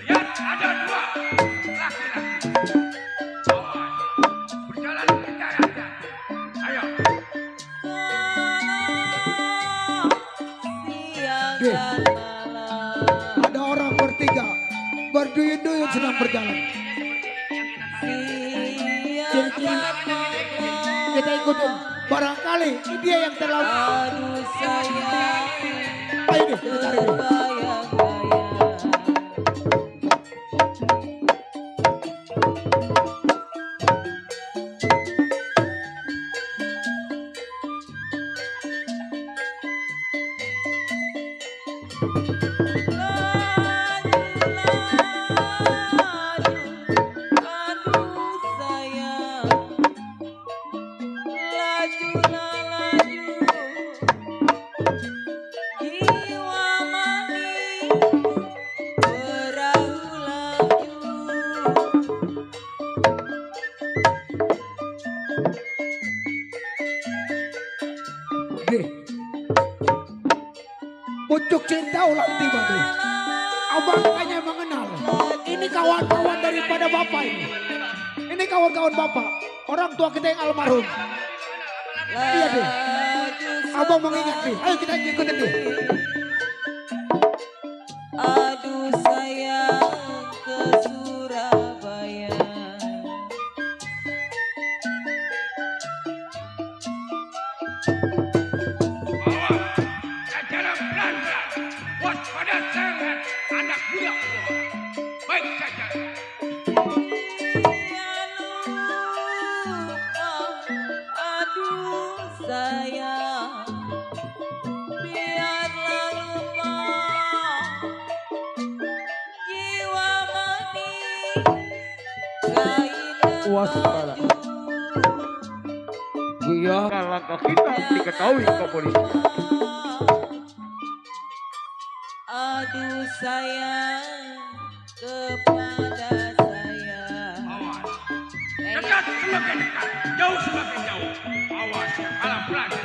H: lihat ada dua laki-laki. Awas, berjalan kita aja. Ayo.
B: Siang
G: Deh.
B: dan malam,
G: Ada orang bertiga berduyun-duyun sedang berjalan.
B: siang dan malam.
G: Kita ikutin. Barangkali dia yang terlalu.
B: Aduh sayang,
G: Ayo deh, kita cari deh.
B: terbayang-bayang. Aduh sayang, lajulah laju, jiwa manis perahu laju.
G: Deh. Pucuk cinta ulang tiba deh. Abang hanya mengenal. Ini kawan-kawan daripada bapak ini. Ini kawan-kawan bapak. Orang tua kita yang almarhum. Iya deh. Abang mengingat nih. Ayo kita ikutin deh.
B: Aduh sayang ke Surabaya.
H: Awas, jajaran Belanda. Waspada sangat anak muda. Baik saja.
B: Biar lupa, aduh sayang, biarlah lupa jiwa manis keindahan
D: Waspada.
B: maju.
H: Biar langkah kita diketahui kepolisian.
B: Aduh sayang kepada saya.
H: Awas, dekat semakin dekat, jauh semakin jauh. Awas, kalah Belanda.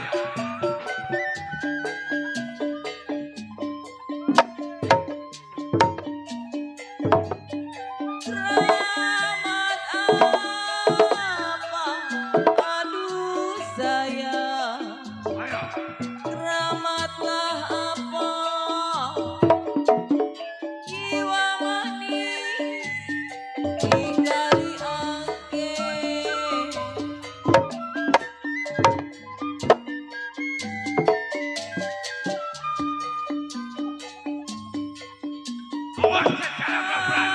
B: Selamat apa? Aduh sayang,
H: Ayo,
B: keramatlah apa? Jiwa manis di kali angke.
H: awas secara pelan-pelan.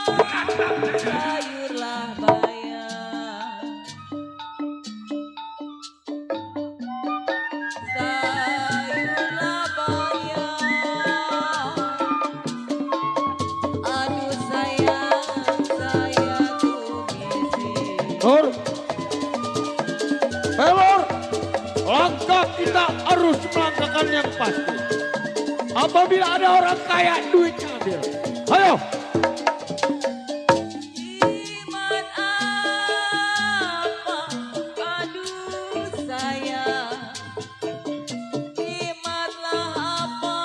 H: Ratap saja.
B: Sayurlah bayang, sayurlah bayang. Aduh sayang, saya tumisi.
G: Lur. Lur. Langkah kita harus melangkahkan yang pasti. Apabila ada orang kaya, duitnya ambil. Ayo.
B: Jimat apa? Aduh sayang, jimatlah apa?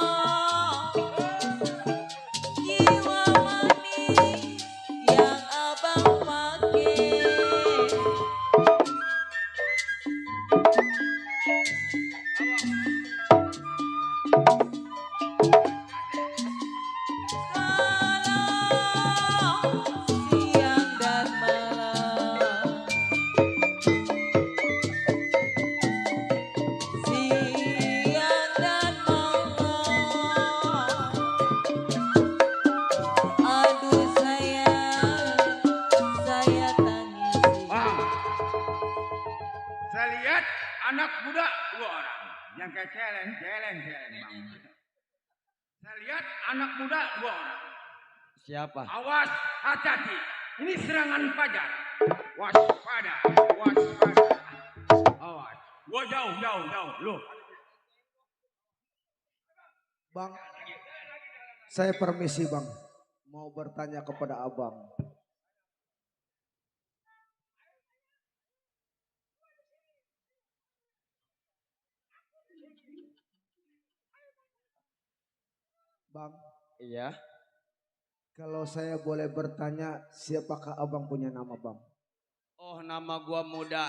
B: Jiwa manis yang abang pakai. Siang dan malam, siang dan malam. Aduh sayang, saya tangisi.
H: Bang, saya lihat anak muda dua orang. Yang kayak celeng, bang. Saya lihat anak muda dua orang.
D: Siapa?
H: Awas, hati-hati. Ini serangan fajar. Waspada, waspada. Awas, gua jauh. Lu.
G: Bang, saya permisi bang, mau bertanya kepada abang. Bang,
D: Iya.
G: kalau saya boleh bertanya, siapakah abang punya nama bang?
D: Oh, nama gua Muda.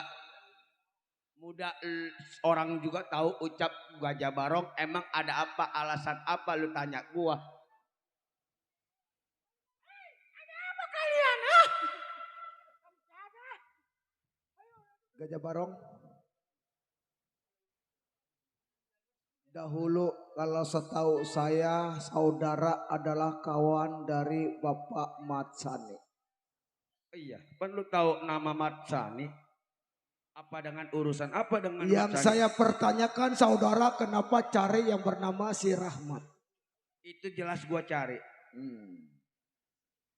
D: Orang juga tahu ucap Gajah Barong. Emang ada apa, alasan apa lu tanya gua?
G: Gajah Barong. Dahulu kalau setahu saya saudara adalah kawan dari Bapak Matsani.
D: Iya, perlu tahu nama Matsani? Apa dengan urusan apa dengan
G: Yang
D: Matsani?
G: saya pertanyakan saudara kenapa cari yang bernama si Rahmat?
D: Itu jelas gua cari.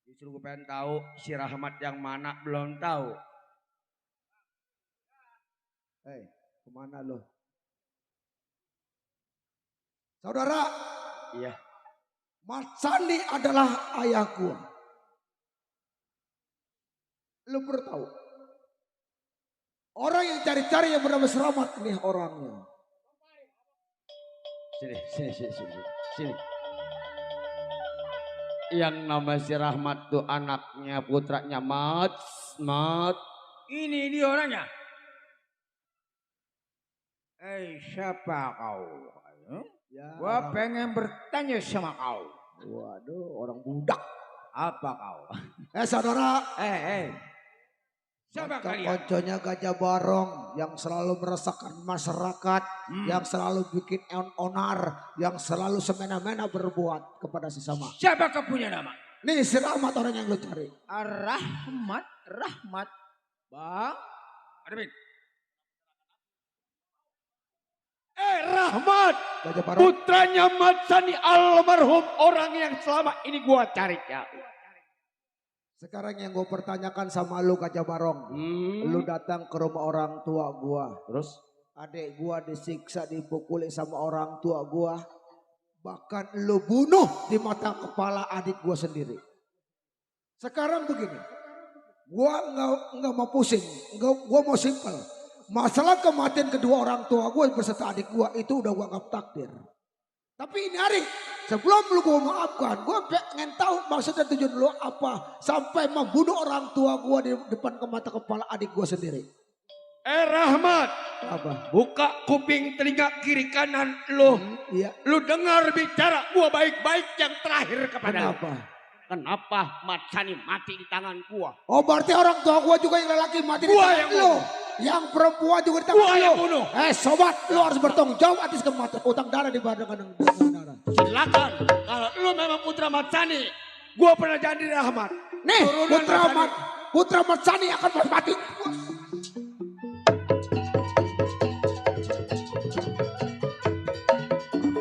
D: Justru gua pengen tahu si Rahmat yang mana belum tahu.
G: Kemana lo? Saudara,
D: Iya.
G: Matsani adalah ayah gua. Lu perlu tahu. Orang yang cari-cari yang bernama Selamat nih orangnya.
D: Sini. Yang nama si Rahmat tuh anaknya putranya Mat.
H: Ini dia orangnya. Siapa kau?
G: Ya,
H: Gua pengen bertanya sama kau.
G: waduh, orang budak.
H: Apa kau?
G: Saudara.
H: Siapa kalian?
G: Konconya Gajah Barong yang selalu meresahkan masyarakat, yang selalu bikin onar, yang selalu semena-mena berbuat kepada sesama.
H: Siapa kau punya nama?
G: Nih si Rahmat orang yang lu cari.
H: Rahmat. Bang. Arvin.
D: Rahmat,
G: Gajah Barong.
D: putranya Matsani almarhum, orang yang selama ini gua cari-cari.
G: Sekarang yang gue pertanyakan sama lu Gajah Barong. Lu datang ke rumah orang tua gua.
D: Terus?
G: Adik gua disiksa, dipukuli sama orang tua gua. Bahkan lu bunuh di mata kepala adik gua sendiri. Sekarang begini. Gua nggak mau pusing. Gua mau simpel. Masalah kematian kedua orang tua gua beserta adik gua itu udah gua anggap takdir. Tapi ini hari sebelum lu gua maafkan, gua pengen tahu maksud dan tujuan lu apa sampai membunuh orang tua gua di depan mata kepala adik gua sendiri.
D: Rahmat,
G: Apa?
D: buka kuping telinga kiri kanan lu.
G: Iya.
D: Lu dengar bicara gua baik-baik yang terakhir kepada lu.
G: Kenapa?
D: Kenapa Matsani mati di tangan gua?
G: Oh berarti orang tua gua juga yang lelaki mati di
D: Gua
G: tangan
D: yang
G: lu.
D: bunuh.
G: Yang perempuan juga di tangan
D: Gua
G: lu.
D: yang bunuh.
G: Sobat, lu harus bertanggung jawab atas kematian utang darah di badan darah.
D: Silakan, kalau lu memang putra Matsani, gua pernah jadi Rahmat.
G: Nih,
D: Turunan Matsani.
G: putra Matsani akan mati.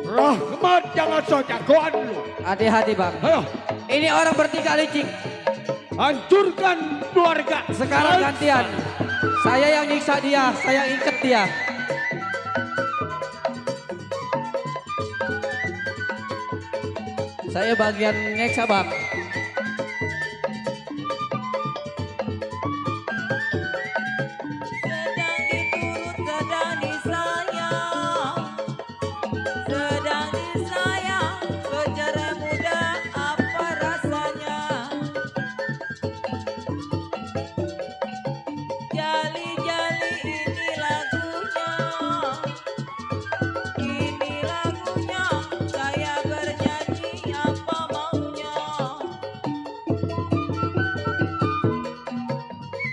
D: Rahmat, jangan so jagoan lu.
I: Hati-hati bang.
D: Ayo,
I: Ini orang bertiga licik.
D: hancurkan keluarga.
I: Sekarang gantian. Saya yang nyiksa dia, saya yang ikat dia. Saya bagian nyiksa bang.
B: Sedang diturut, sedang disayang. Sedang disayang, kejar muda apa rasanya. Jali-jali ini lagunya. Ini lagunya, saya bernyanyi apa maunya.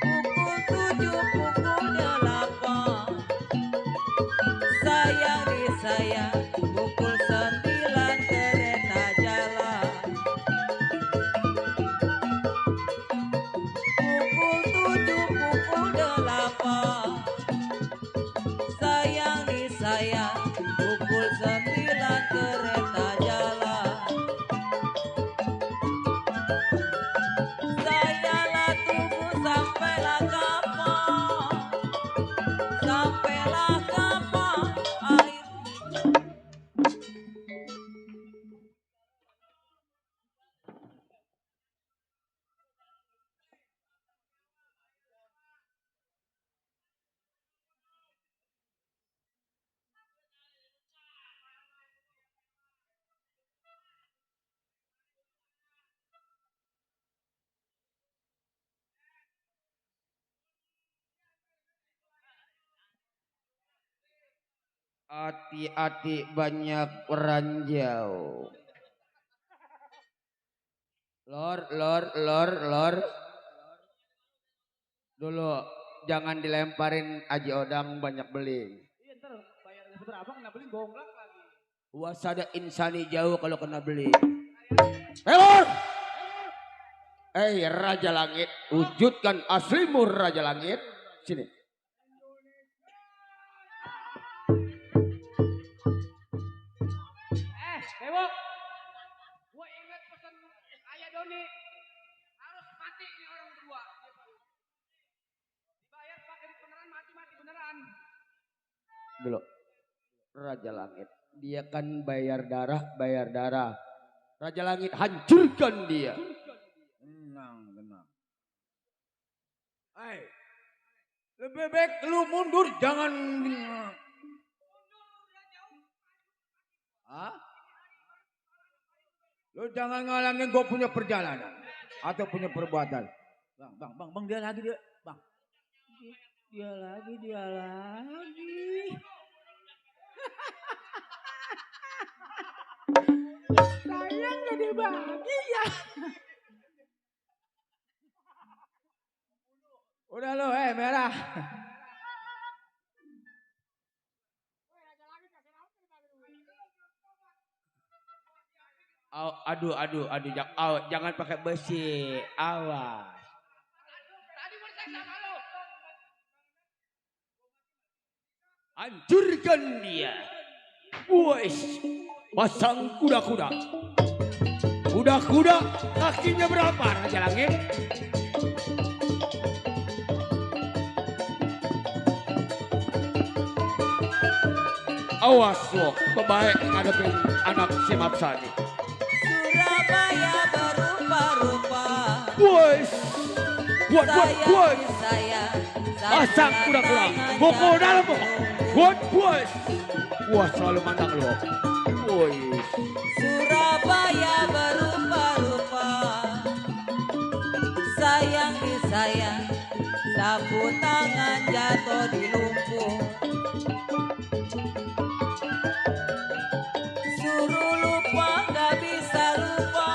B: Pukul 7, pukul 8. Sayang disayang, pukul 9 kereta jalan. Pukul 7, pukul 8. Sayang disayang, pukul 9 kereta jalan. Sayalah tunggu sampailah kapan. Sampailah kapan
I: Hati-hati banyak ranjau. Lor. Dulu jangan dilemparin Aji Odang banyak beli.
D: Iya ntar bayar seberapa kena beli gonglak lagi.
I: Wasada insani jauh kalau kena beli. Lor! Raja Langit, wujudkan aslimu Raja Langit. Sini.
D: Dewo. Gua ingat pesan Ayah Doni. Harus mati ini orang berdua. Dibayar pakai beneran mati beneran.
I: Dulu. Raja Langit. Dia kan bayar darah. Raja Langit hancurkan dia.
G: Tenang.
I: Lebih baik lu mundur, jangan.
G: Hah? Lu jangan ngalangin gue punya perjalanan atau punya perbuatan. Bang, dia lagi. Bang. Dia lagi.
E: Sayang gak dibagi ya.
G: Udah lo, merah.
I: Aduh, jangan pakai besi, awas. Hancurkan dia. Wes, pasang kuda-kuda. Kuda-kuda kakinya berapa Raja Langit? Awas lo, kebaik ngadepin anak si Mapsani.
B: Surabaya berupa-rupa.
I: Wes, buat.
B: Saya
I: Pasang kuda-kuda, boko dalam boko. Buat. Wah selalu mandang lo. Wes.
B: Surabaya berupa-rupa. Sayang disayang, sapu tangan jatuh di lumpur. Suruh lupa gak bisa lupa.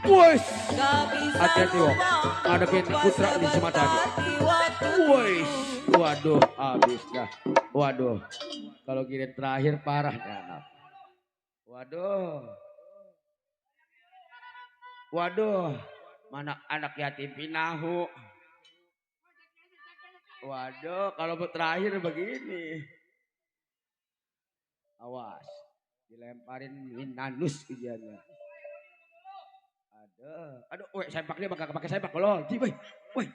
I: Wes.
B: Gak bisa
I: Hati-hati lo,
B: lupa.
I: ngadepin putra di Sumatera. Wes. Waduh, habis dah. Waduh, kalau gini terakhir parah nih anak. Waduh, mana anak yatim pinahu. Waduh, kalau terakhir begini. Awas, dilemparin minanus ujiannya. Aduh, sempak dia bakal pakai sempak loh. Woi.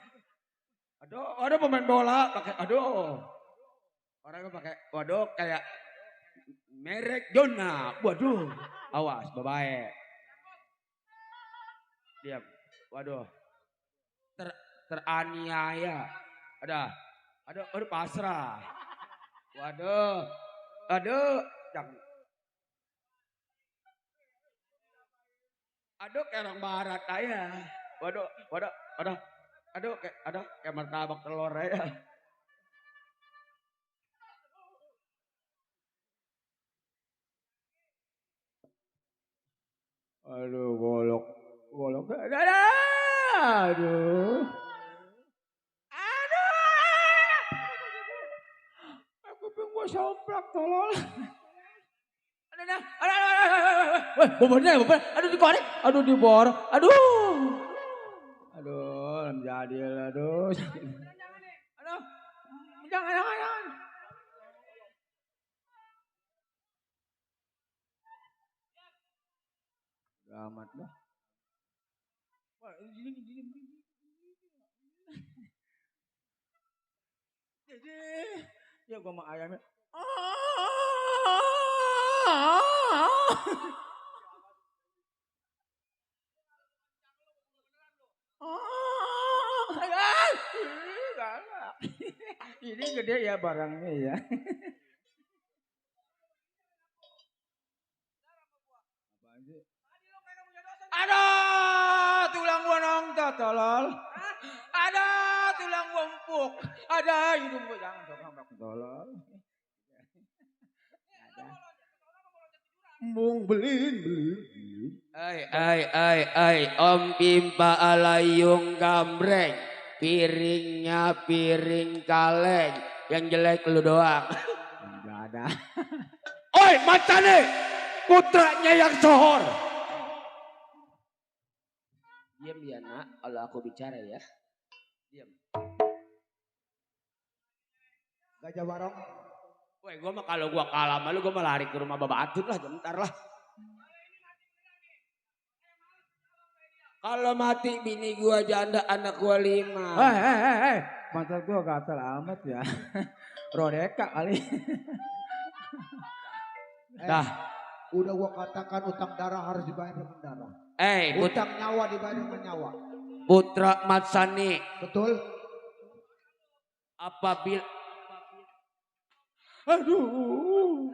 I: Aduh, pemain bola pakai, Orangnya pakai, kayak merek Jona. Waduh, awas, bye-bye. Diam, waduh. Teraniaya. Aduh, pasrah. Aduh, jangan. Aduh, kayak orang barat aja. Waduh. Aduh, kayak martabak telur aja. Aduh, golok. Aduh. Aku pengen gua somplak tolol. Aduh, aduh dikorek, dibor, jadi, jangan. Amat dah. Ya gua mau ayamnya. Ini gede ya barangnya ya. Ada tulang gua nongtot tolol. Ada tulang gua empuk. Ada hidung gua jangan tolol.
G: Mung belin.
I: Ai, Om Pimpa Alayung Gambreng. Piringnya piring kaleng. Yang jelek lu doang.
G: Enggak ada.
I: Oi, Macane! Putranya yang sohor. Diam ya nak, kalau aku bicara ya. Diam.
G: Gajah Barong.
I: Woi, gua mah kalau gua kalah sama lu, gua mah lari ke rumah Baba Atut lah, bentar lah. Kalau mati bini gua janda, anak gua 5.
D: Hei. Mata gua gatal amat ya. Rodeka kali.
I: Dah.
G: Udah gua katakan utang darah harus dibayar dengan darah.
I: Put
G: Utang nyawa dibayar dengan nyawa.
I: Putra Matsani.
G: Betul?
I: Apabila
D: Aduh,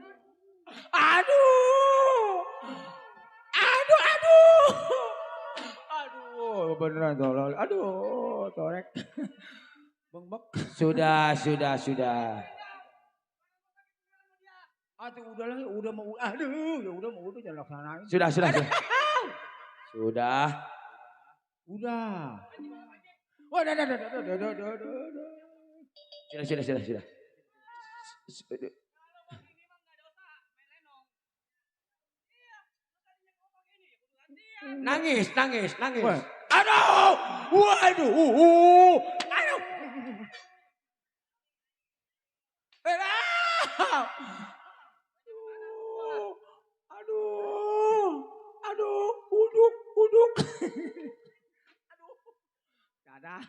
D: beneran tolol. Aduh, torek. Beng.
I: Sudah.
D: Aduh, udah mau. Aduh, ya udah mau jangan laksanain.
I: Sudah.
D: Udah.
I: Sudah. Nangis. Aduh. Waduh. Aduh, uduk.
D: Ada.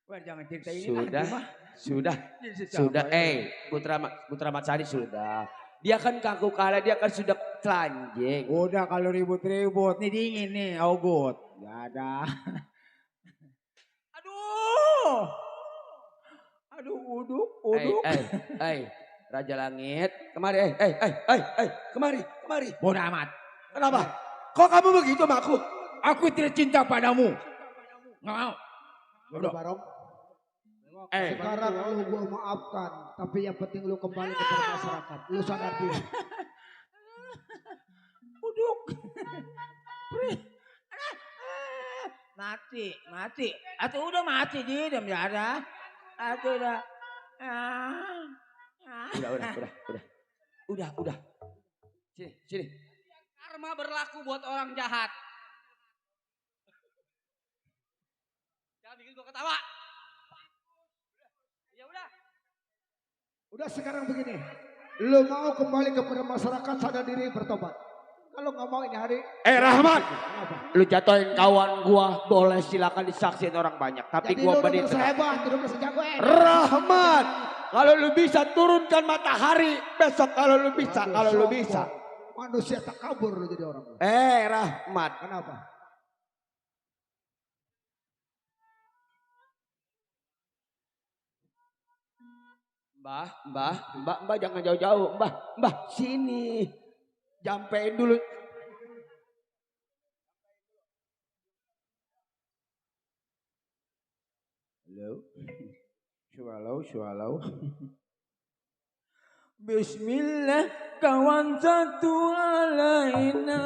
D: Wah, jangan cerita ini.
I: Sudah. Putra Matsani sudah. Dia kan kaku kalah, dia kan sudah telanjang.
D: Udah kalau ribut-ribut, nih dingin nih, Augut. Gak ada. Aduh, uduk.
I: Raja Langit, kemari, kemari.
D: Bodoh amat.
I: Kenapa? Kok kamu begitu sama aku?
D: Aku tidak cinta padamu. Nggak mau.
G: Udah Barong. Sekarang lu gua maafkan, tapi yang penting lu kembali kepada masyarakat. Lu sadar diri.
D: Uduk. Mati. Atau udah mati dia, udah ada. Atau udah.
I: Udah. Sini.
A: Karma berlaku buat orang jahat. Jangan bikin gua ketawa. Ya udah.
G: Udah sekarang begini. Lu mau kembali kepada masyarakat, sadar diri, bertobat. Kalau nggak mau ini hari.
I: Rahmat.
G: Kenapa?
I: Lu jatuhin kawan gua, boleh silakan disaksiin orang banyak. Tapi
G: Jadi
I: gua
G: lu
I: menit.
G: udah hebat, lu udah sejago.
I: Rahmat. Kalau lu bisa turunkan matahari besok, kalau lu bisa.
G: Manusia tak kabur lu jadi orang.
I: Rahmat.
G: Kenapa?
I: Mbah jangan jauh-jauh. Mbah sini. Jampein dulu.
D: Halo. Swalau. Bismillah kawan satu alaina.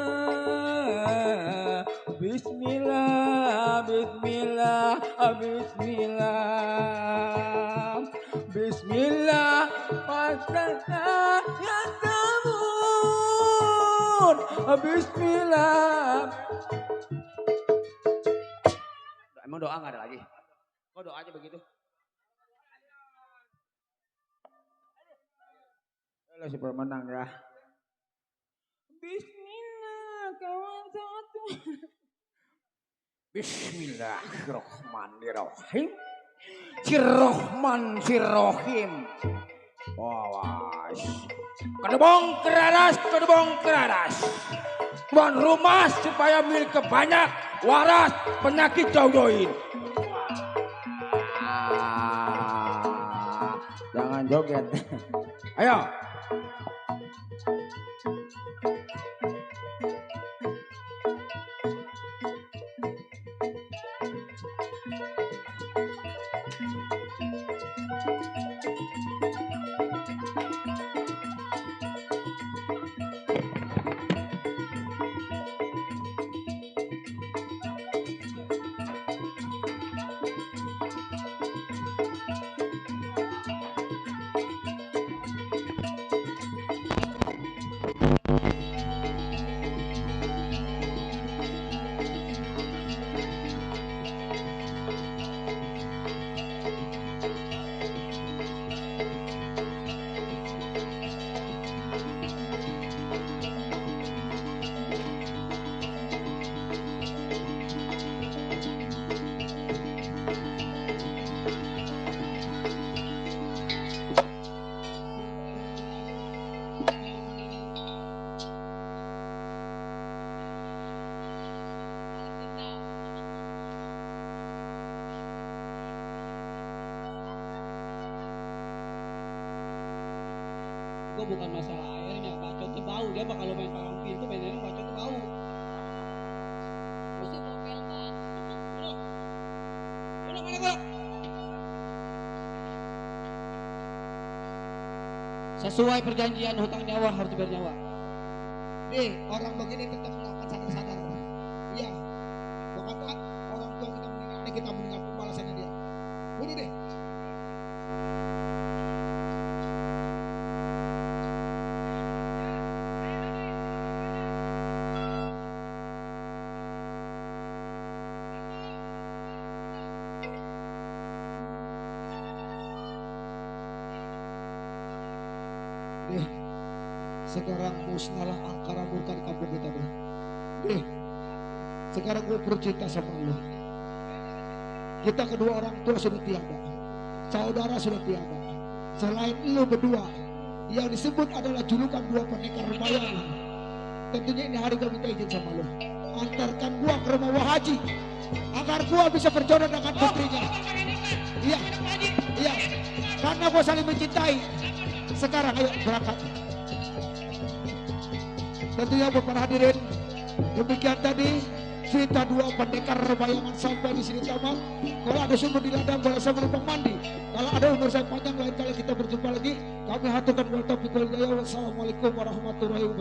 D: Bismillah. Bismillah pasana ya tamun. Bismillah.
I: Emang doa gak ada lagi? Kok doanya begitu?
D: Lo super menang ya. Bismillah kawan satu. Bismillahirrahmanirrahim. Sirrohim. Awas. Kedebong keradas. Tuan rumah supaya milik banyak. Waras penyakit jauh-jauhin. Jangan joget. Ayo.
A: gue bukan masalah airnya, bacotnya bau. Dia mah kalau main palang pintu mainnya bacotnya bau.
C: Mesti bawa pelman.
A: Udah mana gue? Sesuai perjanjian hutang nyawa harus dibayar nyawa.
J: Nih, orang begini tetap melakukan sadar-sadar. Iya. Gua kata orang tua kita meninggal, ini kita meninggal pembalasannya dia. Bunuh deh. Nih, sekarang musnahlah angkara murka di kampung kita deh. Nih, sekarang gue bercinta sama lu. Kita kedua orang tua sudah tiada, saudara sudah tiada. Selain lu berdua, yang disebut adalah julukan dua pendekar bayangan. Tentunya ini hari gue minta izin sama lu. Antarkan gua ke rumah Wahaji, agar gua bisa berjodoh dengan putrinya. Iya, iya, karena gua saling mencintai. Sekarang ayo berangkat. Tentunya buat para hadirin, demikian tadi cerita dua pendekar bayangan sampai di sini tamat. Kalau ada sumber di ladang boleh saya menumpang mandi. Kalau ada umur saya panjang lain kali kita berjumpa lagi. Kami haturkan wal taufiq wal hidayah. Wassalamualaikum warahmatullahi wabarakatuh.